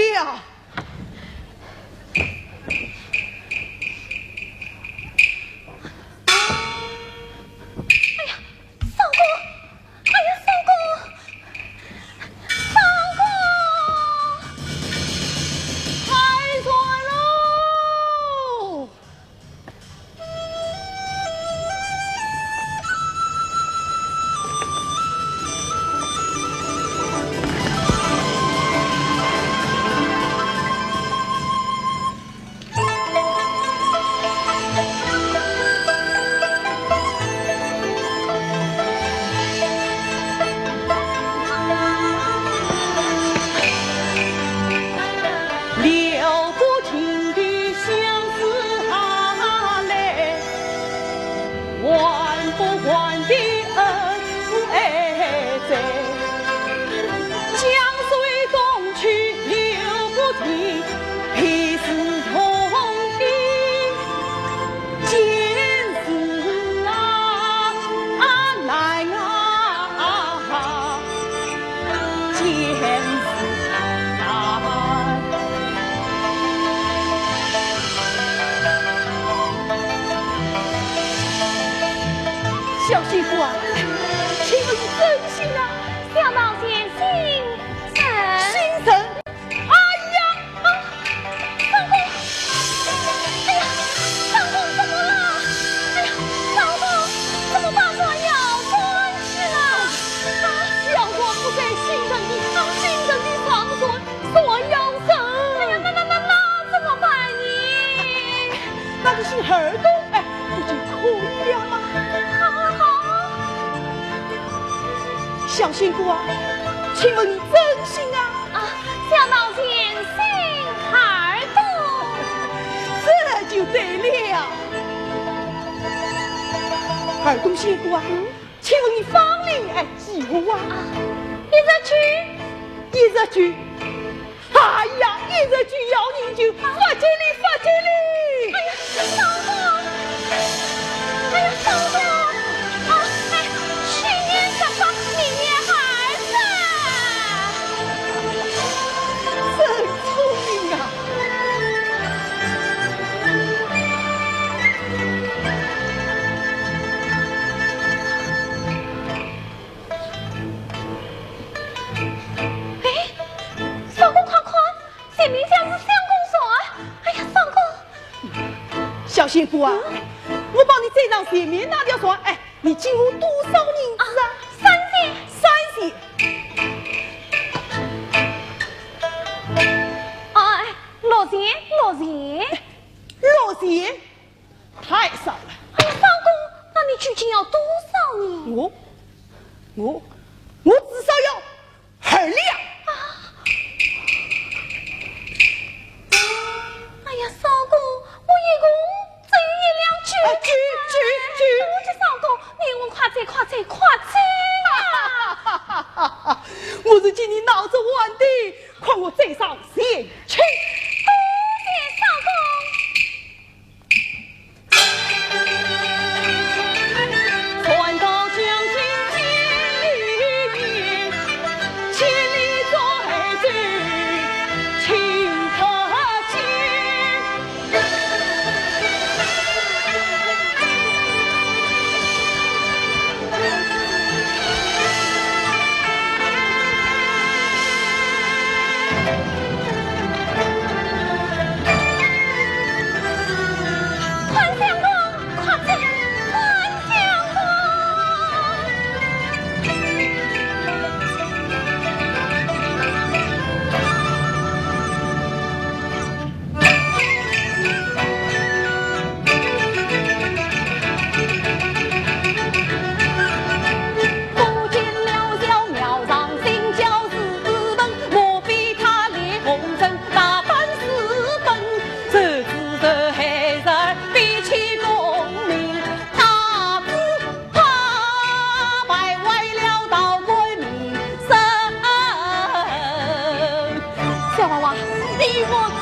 哎呀，少公，哎呀，少公，少公！开船喽！ 小仙姑啊，请问你真姓啊？小道仙姓陈。姓陈？哎呀，啊，相公，哎呀，相公怎么了？哎呀，相公怎么把船摇翻去了？啊，相公不在，姓陈的，啊，姓陈的上船， 船摇沉。哎呀，那，那，那，那怎么办呢？那个姓二的，哎，不就可以了吗？好，好，好。小仙姑啊，请问你真姓啊？啊，小道仙姓二的。这就对了。二的仙姑啊，嗯？ 请问你芳龄哎几何啊？啊，一人句，一十句。哎呀，一十句要饮酒，发酒哩，发酒哩！哎呀，相公！哎呀，相公！啊，哎，去年十八，明年二十。真聪明啊！哎，相公快看，前面像是相公船啊！哎呀，相公！小仙姑啊，我帮你追上前面那条船，哎，你给我多少银子啊？啊，三钱。三钱。哎，六钱，六钱。六钱？ 太少了。哎呀，相公，那你究竟要多少呢？我，我，我至少要二两。啊！哎呀，相公，我一共只有一两酒。哎，酒，酒，酒。哎，我说相公，你我快追，快追，快追啊！我是给你闹着玩的，看我追上前去。多谢相公。 小娃娃，你莫走。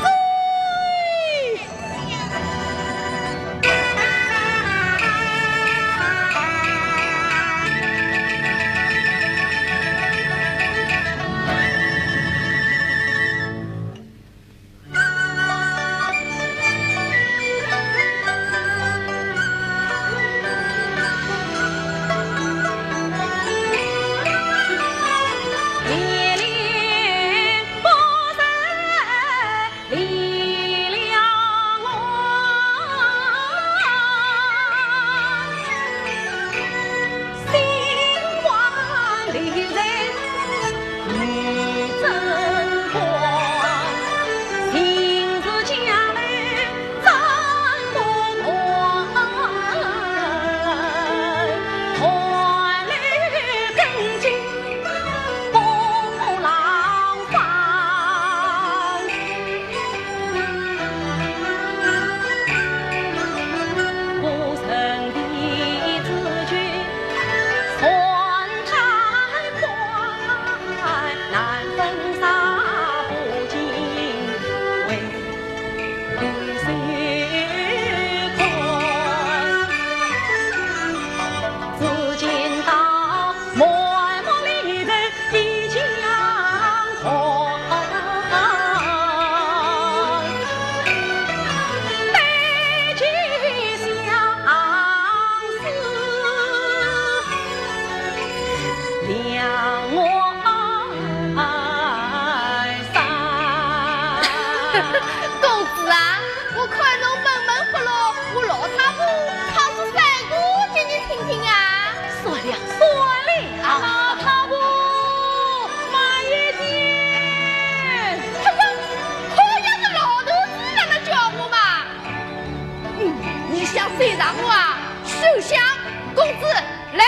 公子啊，我看侬闷闷不乐，我老太婆唱首山歌给你听听啊。算了，算了。老太婆，慢一点。哼哼，好像是老头子在那叫我嘛。嗯，你想追上我啊？休想，公子，来。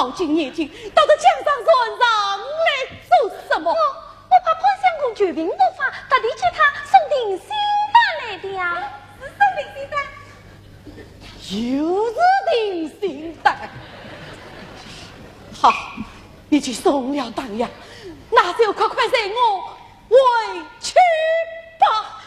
到今年纪，到这江上船上来做什么？我，我怕潘相公旧病复发，特地给他送定心丹来的呀。是送定心丹？又是定心丹。好，你去送了丹药，那就快快随我回去吧。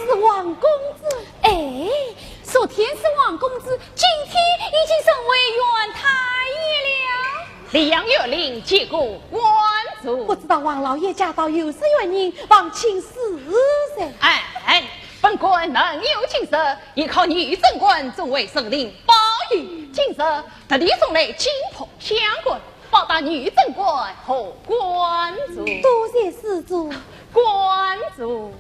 是王公子。哎，昨天是王公子，今天已经成为县太爷了。 两县令见过关主。不知道王老爷驾到有失远迎，望请恕罪。哎，哎，本官能有今日，也靠女贞观众位首领包庇。今日特地送来金袍香冠，报答女贞观和关主。多谢施主。关主。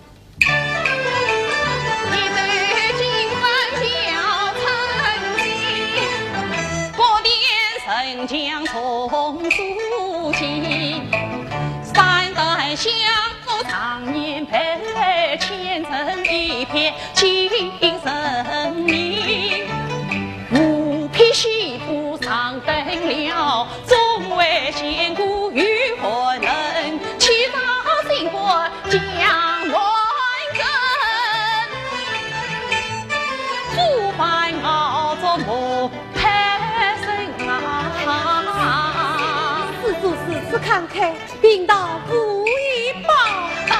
施主如此慷慨，贫道无以报答。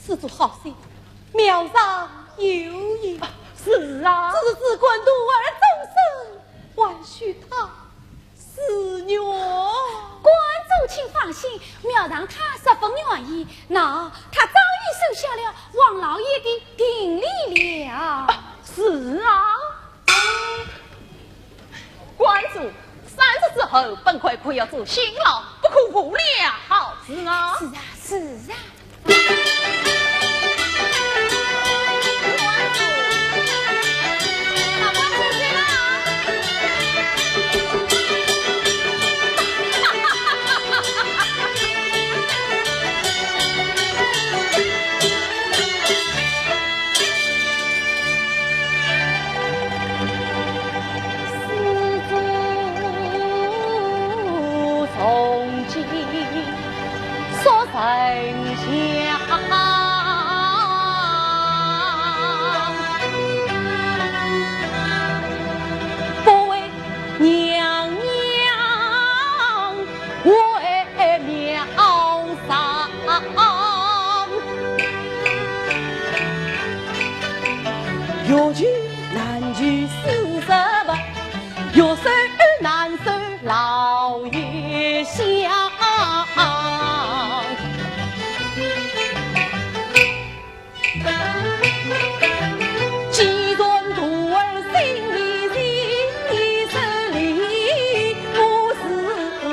施主好心，庙上有言。啊，是啊。只是至官徒儿终身，还需他思源。关主请放心，庙上他十分愿意，那他早已收下了王老爷的定礼了。啊，是啊。 关主，三日之后，本会可要做新郎，不可误了好事啊！是啊，是啊。关主，老关主，谁来啊？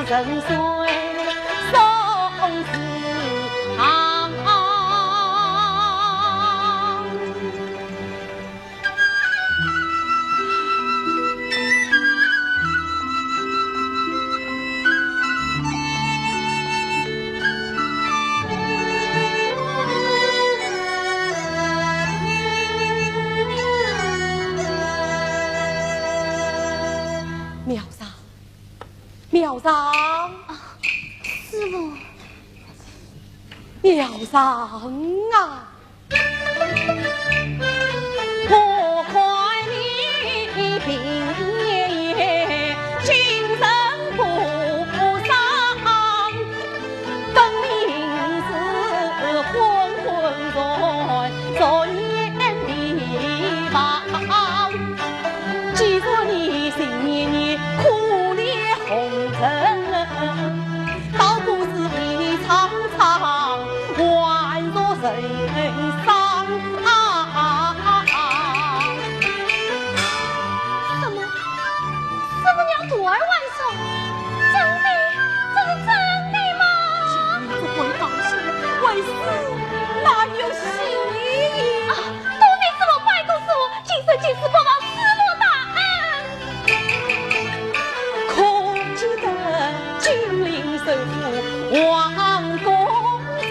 人生送死堂。苗上，苗上，啊，师父。苗上啊！ 什么？师父娘徒儿还俗？真的？这是真的吗？这回高兴，为师哪有戏？啊，多谢师父，拜托师父，今生今世不忘师父大恩。可知得金陵首富王公子，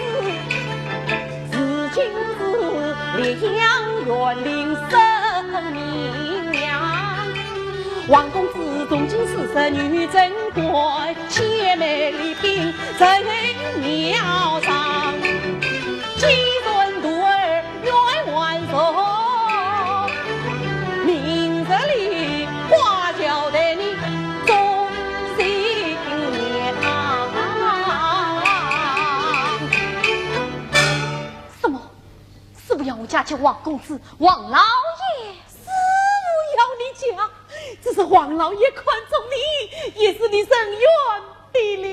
如今是烈阳园林生名扬。王公子从今世事女贞观， 姐妹礼品赠苗上，既然徒儿愿还俗，明日里花轿待你做新娘。什么？师父要我嫁给王公子，王老爷？师父要你嫁，只是王老爷看中你，也是你人缘 的了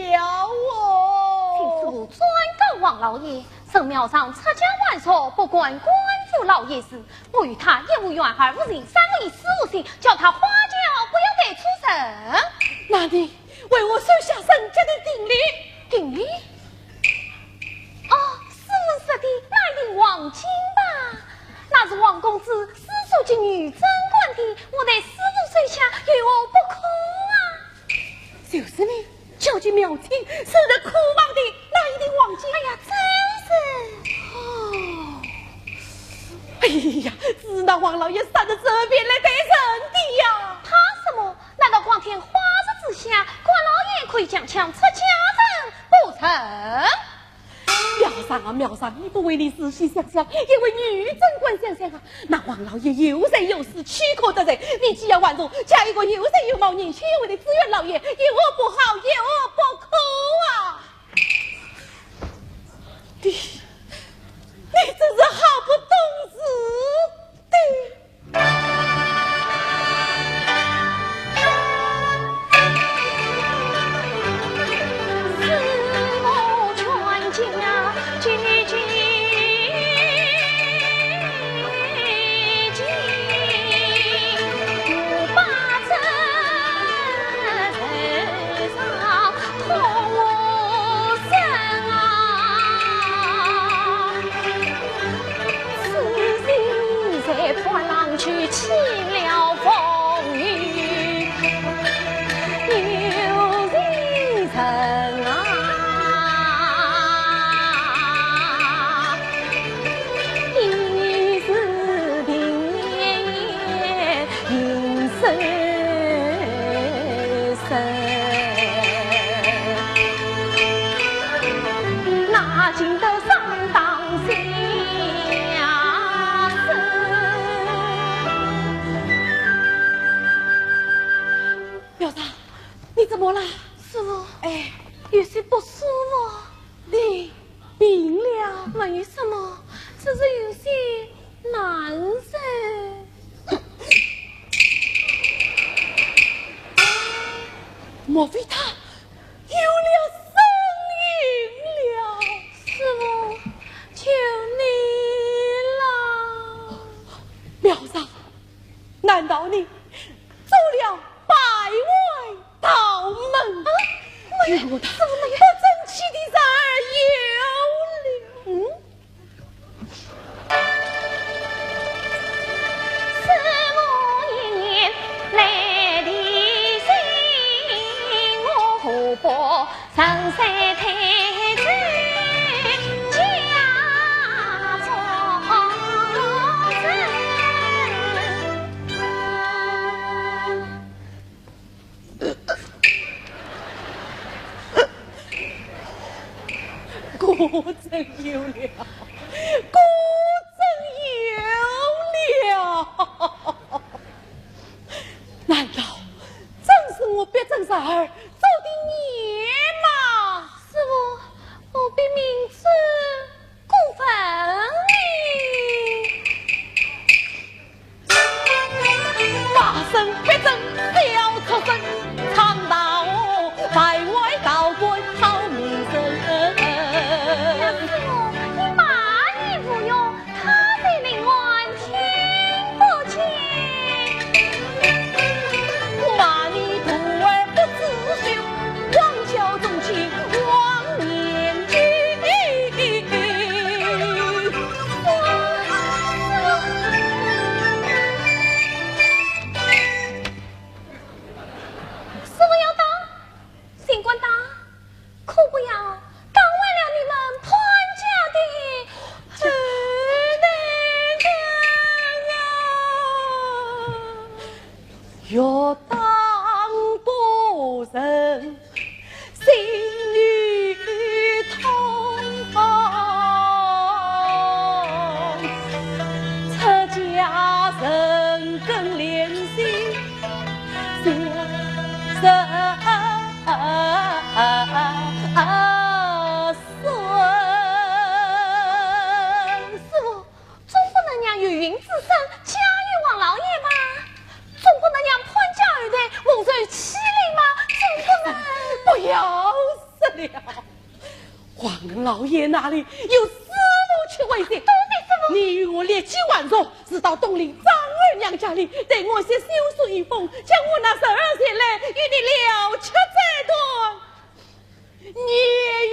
哦。请师父转告王老爷，沈苗上出家还俗，不管官府老爷事，我与他一无冤案，无情，三无义，四无心，叫他花轿不要带出城。那你为我收下沈家的定礼。定礼？哦，师父说的那一锭黄金吧？那是王公子私自给女贞观的，我待师父收下，有何不可啊？ 就是你叫进苗青，收得库房的那一锭黄金。哎呀，真是。哦，哎呀，是那王老爷杀得这边来待人的呀。怕什么？难道光天化日之下，官老爷可以强强出家人不成？ 苗上啊，苗上，你不为你自己想想，也为女贞观想想啊。那王老爷又贼又势，岂可得罪？你既要还俗，嫁一个又贼又冒、年轻有为的知县老爷，有何不好，有何不可啊？你，你真是好不懂事的。苗上，你怎么了？师父，哎，有些不舒服。你 病了？没什么，只是有些难受。莫非他有了身孕了？是哦，哎呀，我的，不争气的侄儿有了。嗯？果真有了，果真有了！难道真是我逼真侄儿做的孽吗？师父，奴婢明知故问你。 骂声逼真小畜生，唱道我败坏道观好名声。师父，你骂也无用，他才宁愿听不见。骂你徒儿不知羞，枉教忠奸忘年幼。 师父要打，尽管打，可不要打坏了你们潘家的后代啊！越打越人 心里痛。出家人更怜惜小人。师父， 总不能让有孕之身嫁与王老爷吧？总不能让潘家后代蒙受欺凌吧？总不能……不要说了，王老爷那里有师父去慰藉。多谢师父。你与我立即还俗，是到东林张二娘家里，代我写休书一封，叫我拿侄儿前来与你了却这段 孽缘。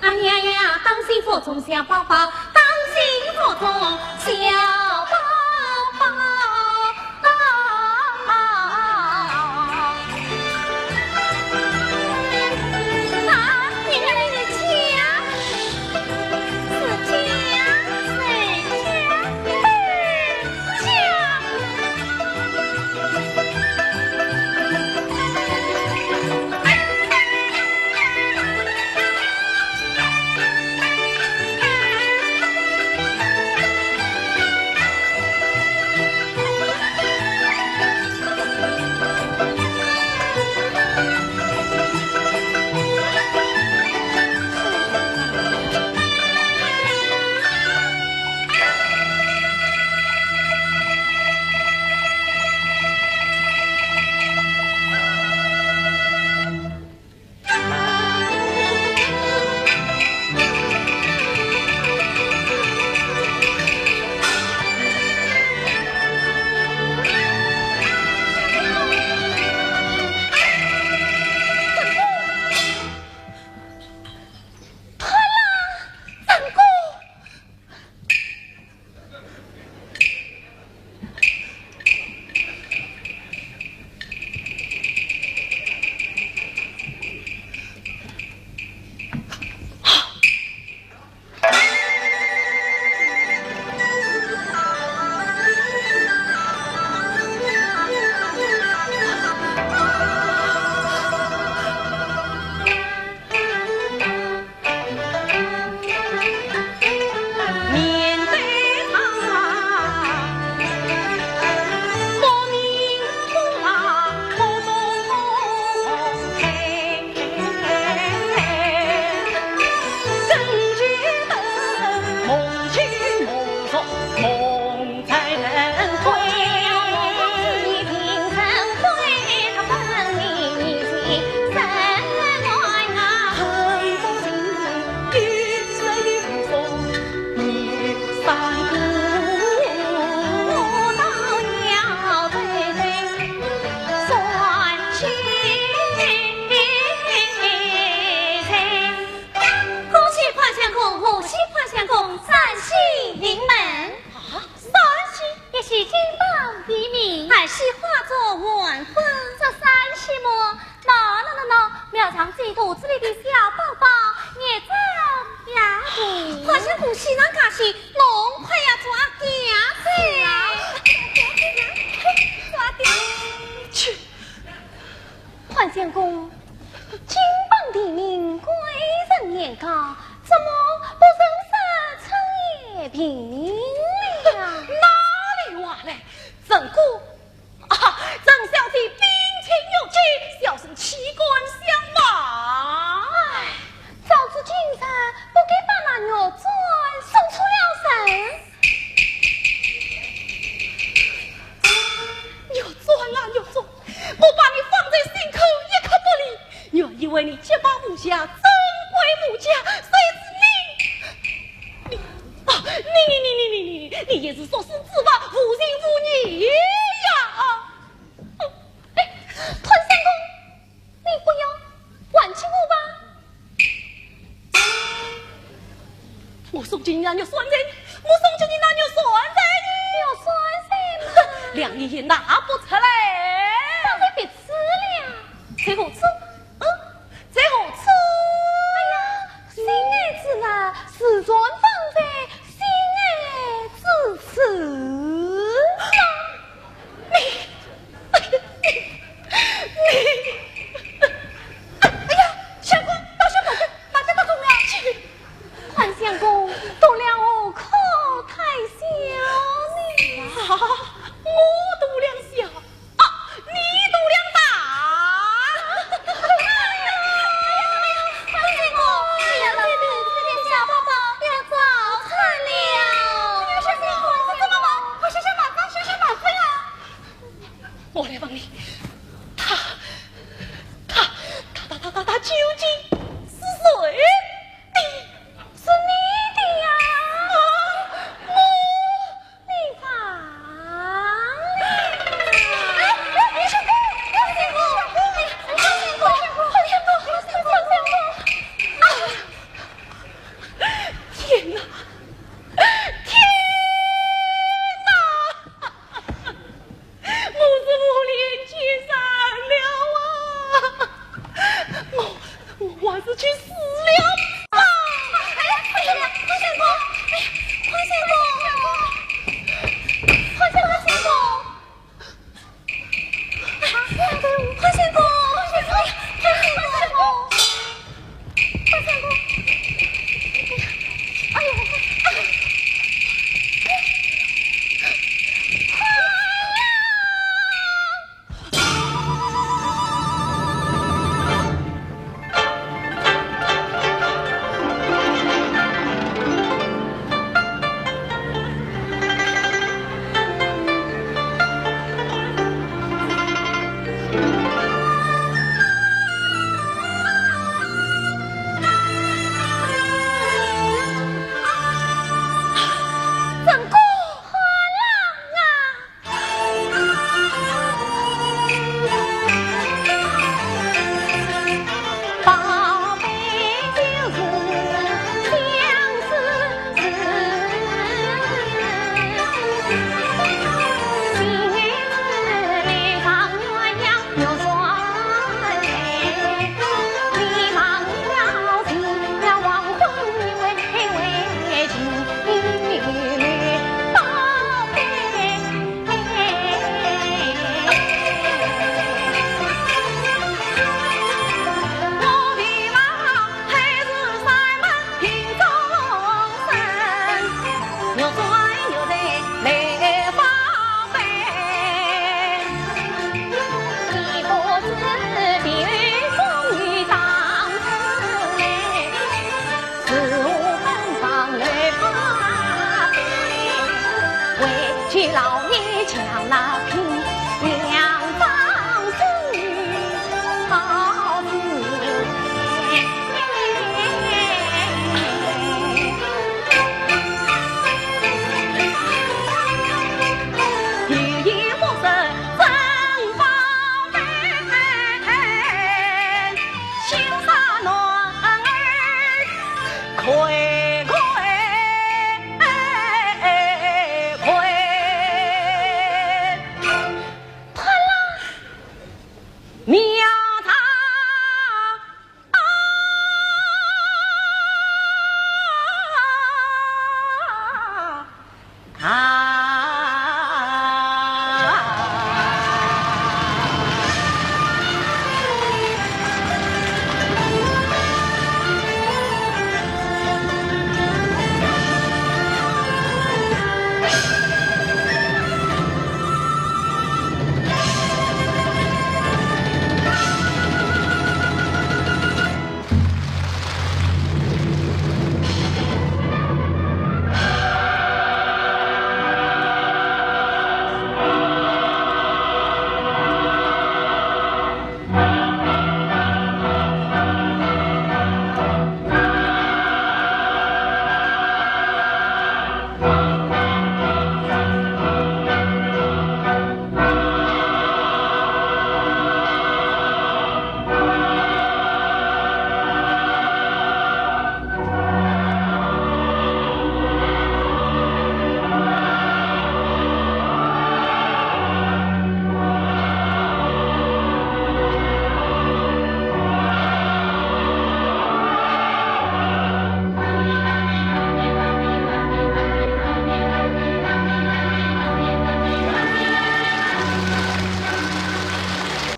哎呀呀，当心火中小宝宝，当心火中小宝宝。啊，你看那个枪，是枪，是枪，哎，枪。恭喜潘相公，贺喜潘相公，三喜临门。啊，三喜？一喜金榜题名，二喜花烛黄昏。这三喜么，喏，喏，喏，喏，庙堂这肚子里的小宝宝，也真呀的。潘相公喜上加喜，我快要抓家。相公，金榜题名，贵人言高，怎么不顺势称爷评名了？哪里话来？陈姑，啊，陈小姐冰清玉洁，小生岂敢相瞒？哎，早知今日，不该把那玉簪送出了门。玉簪啊，玉簪，我把你放在心口，一刻不离。原以为你结拜武家，尊贵武家，谁知你，你，啊，你，你，你，你，你，你也是俗世之物，无情无义呀！哎，潘相公，你不要还给我吧。 我送给你那玉簪在，我送给你那玉簪在呢。玉簪在呢？两年也拿不出来。放在别处了。在何处？嗯，在何处？哎呀，心爱之物，自然放在心爱之处呀。 你，哎呀，你，你，哎呀，相公，倒是把这，把这个中了。潘相公，读了何苦太笑呢？啊，我读了笑，啊，你读了大。哎呀，哎呀，潘相公，哎呀，这点小宝宝要早产了。潘相公，怎么办？快想想办法，想想办法呀！ 我来问你，他，他，他，他，他，他究竟是谁的？是你的呀！啊，我，你忘了？哎，哎，哎，相公，相公，哎，相公，相公，相公，啊！天哪！天哪！ 我是无脸见人了啊！我，我还是去死了吧！哎呀，潘相公，哎呀，潘相公，潘相公，潘相公，潘相公，哎呀，潘相公，潘相公，哎呀，哎呀，哎呀，哎呀，哎呀！